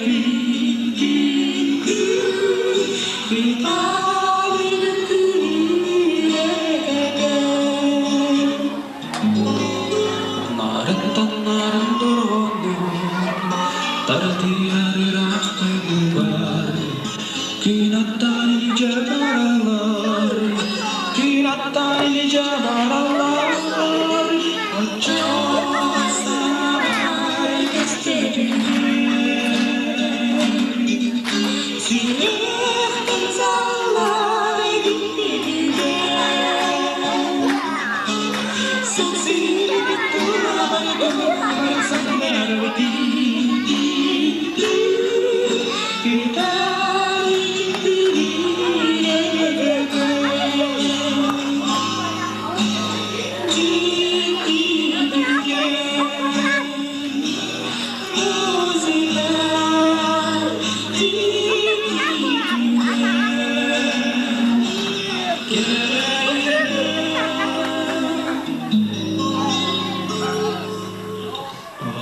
K: Нарынтан нарын дорҕооннор, тардыйар ыраах дойдубар, күн аттаан илдьэ бараллар, күн аттаан илдьэ бараллар, оччоҕо саамай көстөтүнэр. Сүрэхтэн саллай күндүтүгэр, сипсиирбит туолар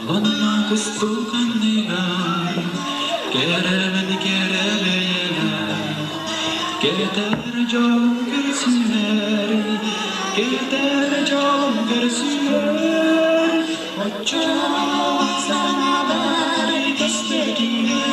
K: Олонно кустук анныгар кэрэбин кэрэлэйэлэр, Кэтэр дьолум көрсүнэр, кэтэр дьолум көрсүнэр, Оччоҕо санаабар көстөтүнэр.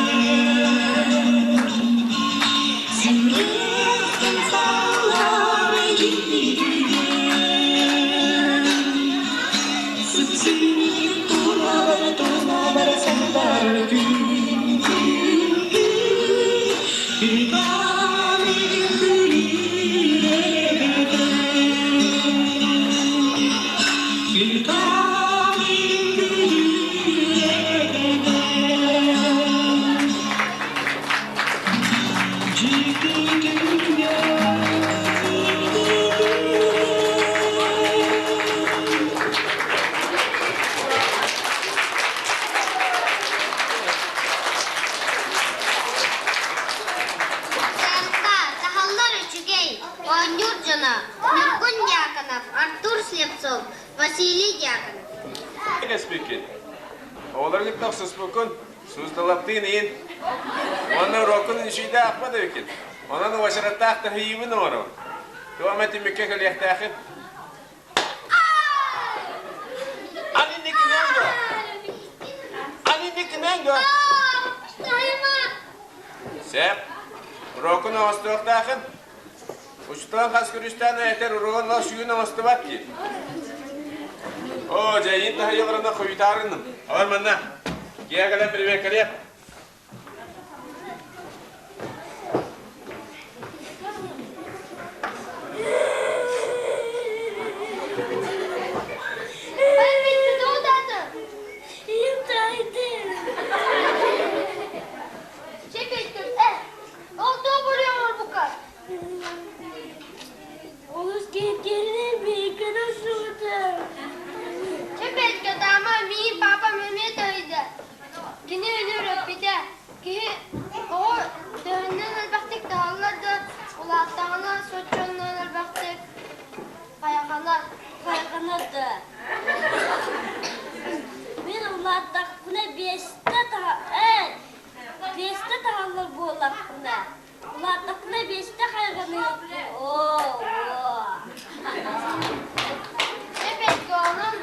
K: Виталий күлүүрэтэ Виталий күлүүрэтэ Дьикти күҥҥэ
I: Сарка, таһаллар үчүгэй, оонньуур дьоно Ньургун Дьяконов, Артур Слепцов, Василий Дьяконов.
J: Кэспиккин. Оҕолор кытта охсуспуккун, суусталаптыын иин. Уонна уруоккун үчүйдэ аахпат эбиккин. Онон уочараттаах таһыйыыбын оҥоробун. Туох эмэ түмүккэ кэлиэхтээххин. Ани Никиненго! Ани Никиненго! Сеп, урокун оҥостуохтаахын. Учутал хас көрүстээн этэр уругун ол сүгүн оҥостубат дии. Оо, дьэйин таһыйаларына хойутаарыным. Алар манна. Киэ кэлэн привет
D: Олус киэргэллэр суутар.
A: Чэ, Петька, таама, миигин папам эмиэ тоһуйда. Кини өлөр эппитэ, киһи оҕо төһөннөн элбэхтик таһаллар да, улааттаҕына соччоннон элбэхтик хайҕанар.
D: Хайҕанар да. Мин улааттахпына биэстэ таһа ээ биэстэ таһаллар буоллахпына улааттахпына биэстэ хайҕаныам. Оо, оо.
A: Чэ, Петька, онон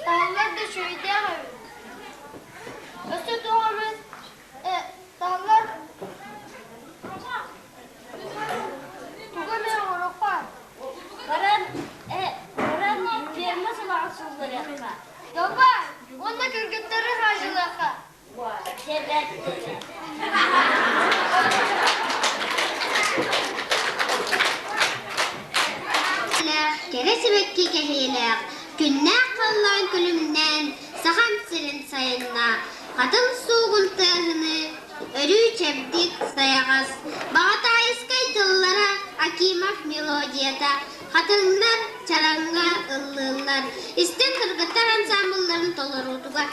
A: Таһыллар да үчүгэйдээх эбит. Өссө туох эмэ таһыллар тугу эмэ оҥоруохха.
D: Баран баран ферма сылаҕа суулларыахха.
A: Давай! Уонна кыргыттары хаадьылыахха.
I: Кэрэ сибэкки кэһиилээх, күннээх халлаан күлүмнээн, Сахам сирин сайынна, хатыҥ суугун тыаһыныы, өрүү чэбдик, сайаҕас, Баҕатаайыскай тыллара, Акимов мелодията, хатыҥнар чараҥҥа ыллыыллар, истиҥ кыргыттар ансаамбылларын толоруутугар.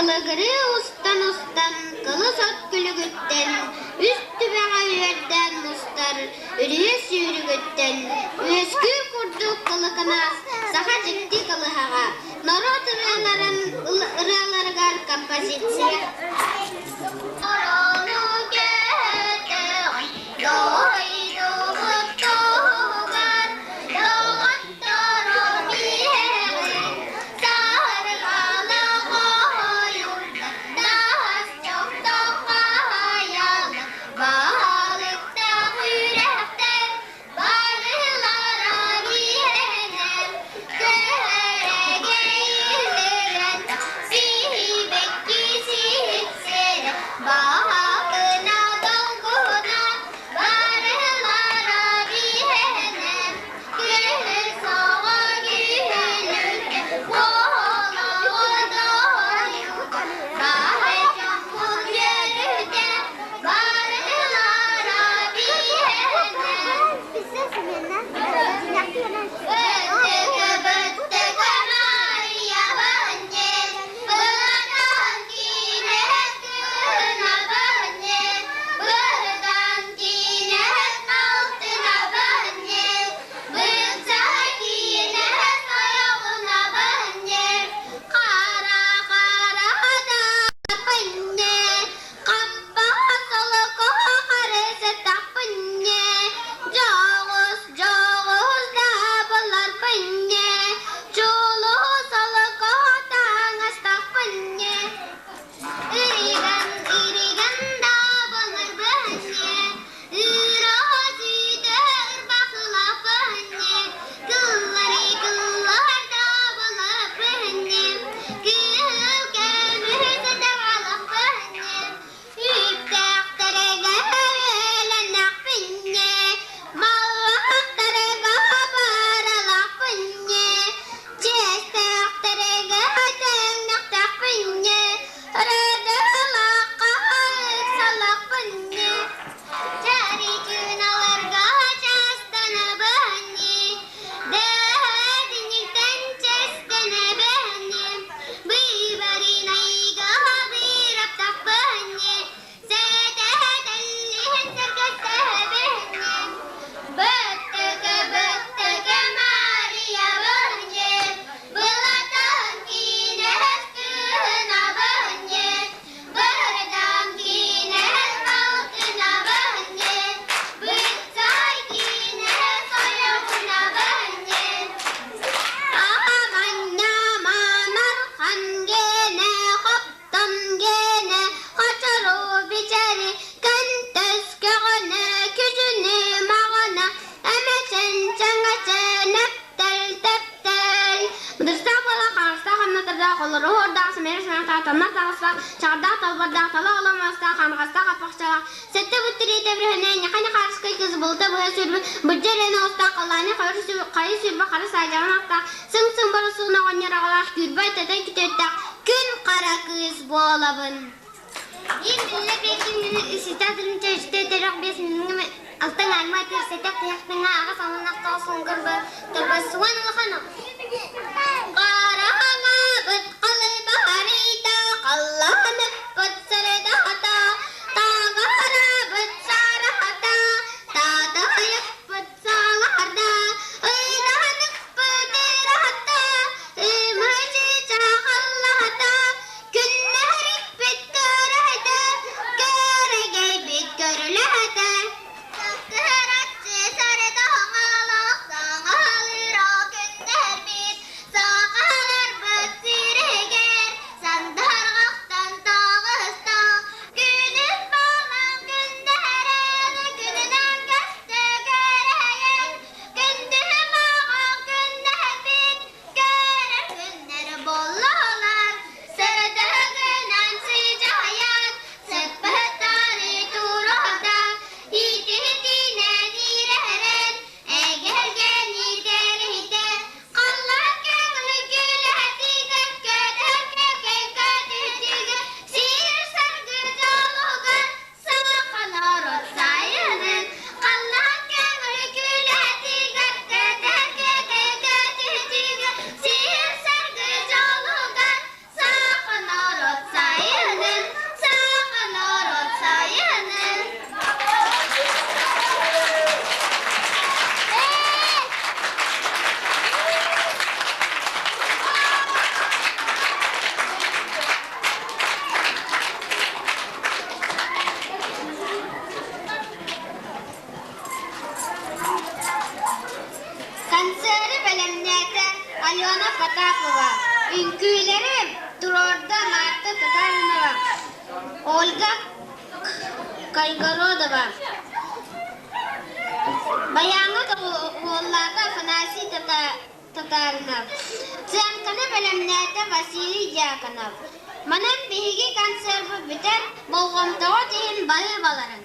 I: Ылыгырыы устан-устан, кылыс от күлүгүттэн, үс түбэҕэ үөрдээн мустар, үрүйэ сүүрүгүттэн, үөскүүр курдук кылыкынаас саха дьикти кылыһаҕа, норуот ырыаларын ырыаларыгар композиция. Орону көтөҕөн, дойдубут туһугар, доҕотторум иһэҕин, сарҕалах ойуурга таас чохтох хаайаллар, баһылыктаах таҥастаах, таннах таҥастаах, чаҕардаах талбардаах, тала оҕоло маастаах, ханҕастаах аппахчалаах, сэттэ быт тириитэ бүрүһүнэ, ньаха-ньахаарыскай кыыс былыта быһа сүүрбүт, бырдьа эрээн оҕустаах, халлааны хайы сүүрбэ хара саадьаҕын ахтаах, сыҥ-сыҥ боросуун оҕонньор аҕалаах, күүрбэ тэтэй күтүөттээх күн хара кыыс буолабын. Им биллэ биэкин ситэ тылынча үстэ төрөх биэс алтан арма тирсэтэх тиһэх аҕа салынах тоҕус унгар торбосуон улахан Караҥабыт халыбарыйда халланыппыт сырдата таҥарабыт сарата таатайыппыт саларда ыйданыппыт ыраата ымычыча халлата күннэриппит көрөтө көрөгөйбүт көрүлээтэ Кыһараччы сардаҥалаах саҥалыыра күннэрбит, сахаларбыт сиригэр сандарҕахтан таҕыста. Күнүс буолан күндээрэн, күнүнэн көстө кэрэйэн, күндү маҕан күннэрбит, көрөр күннэр буоллулар. Сырдыгынан сыдьаайан, сыппыттары туруорда, Ититинэн иирэрэн, эгэлгэни тэрийдэ, халлаан көҥүл күлэтигэр, көтөр көкөй көтүтүгэр, сир саргы дьолугар саха норуот сайынын. Халлаан көҥүл күлэтигэр, көтөр көкөй көтүтүгэр, сир саргы дьолугар саха норуот сайынын, саха норуот сайынын. Концеры бэлэмнээтэ Алена Потапова, үҥкүүлэри туруорда Марта Татаринова, Ольга Кайгородова. Баяҥҥа уоллаата Афанасий Татаринов. Сценканы бэлэмнээтэ Василий Дьяконов. Манан биһиги концерпыт бүтэр, болҕомтоҕут иһин баһыыбаларын.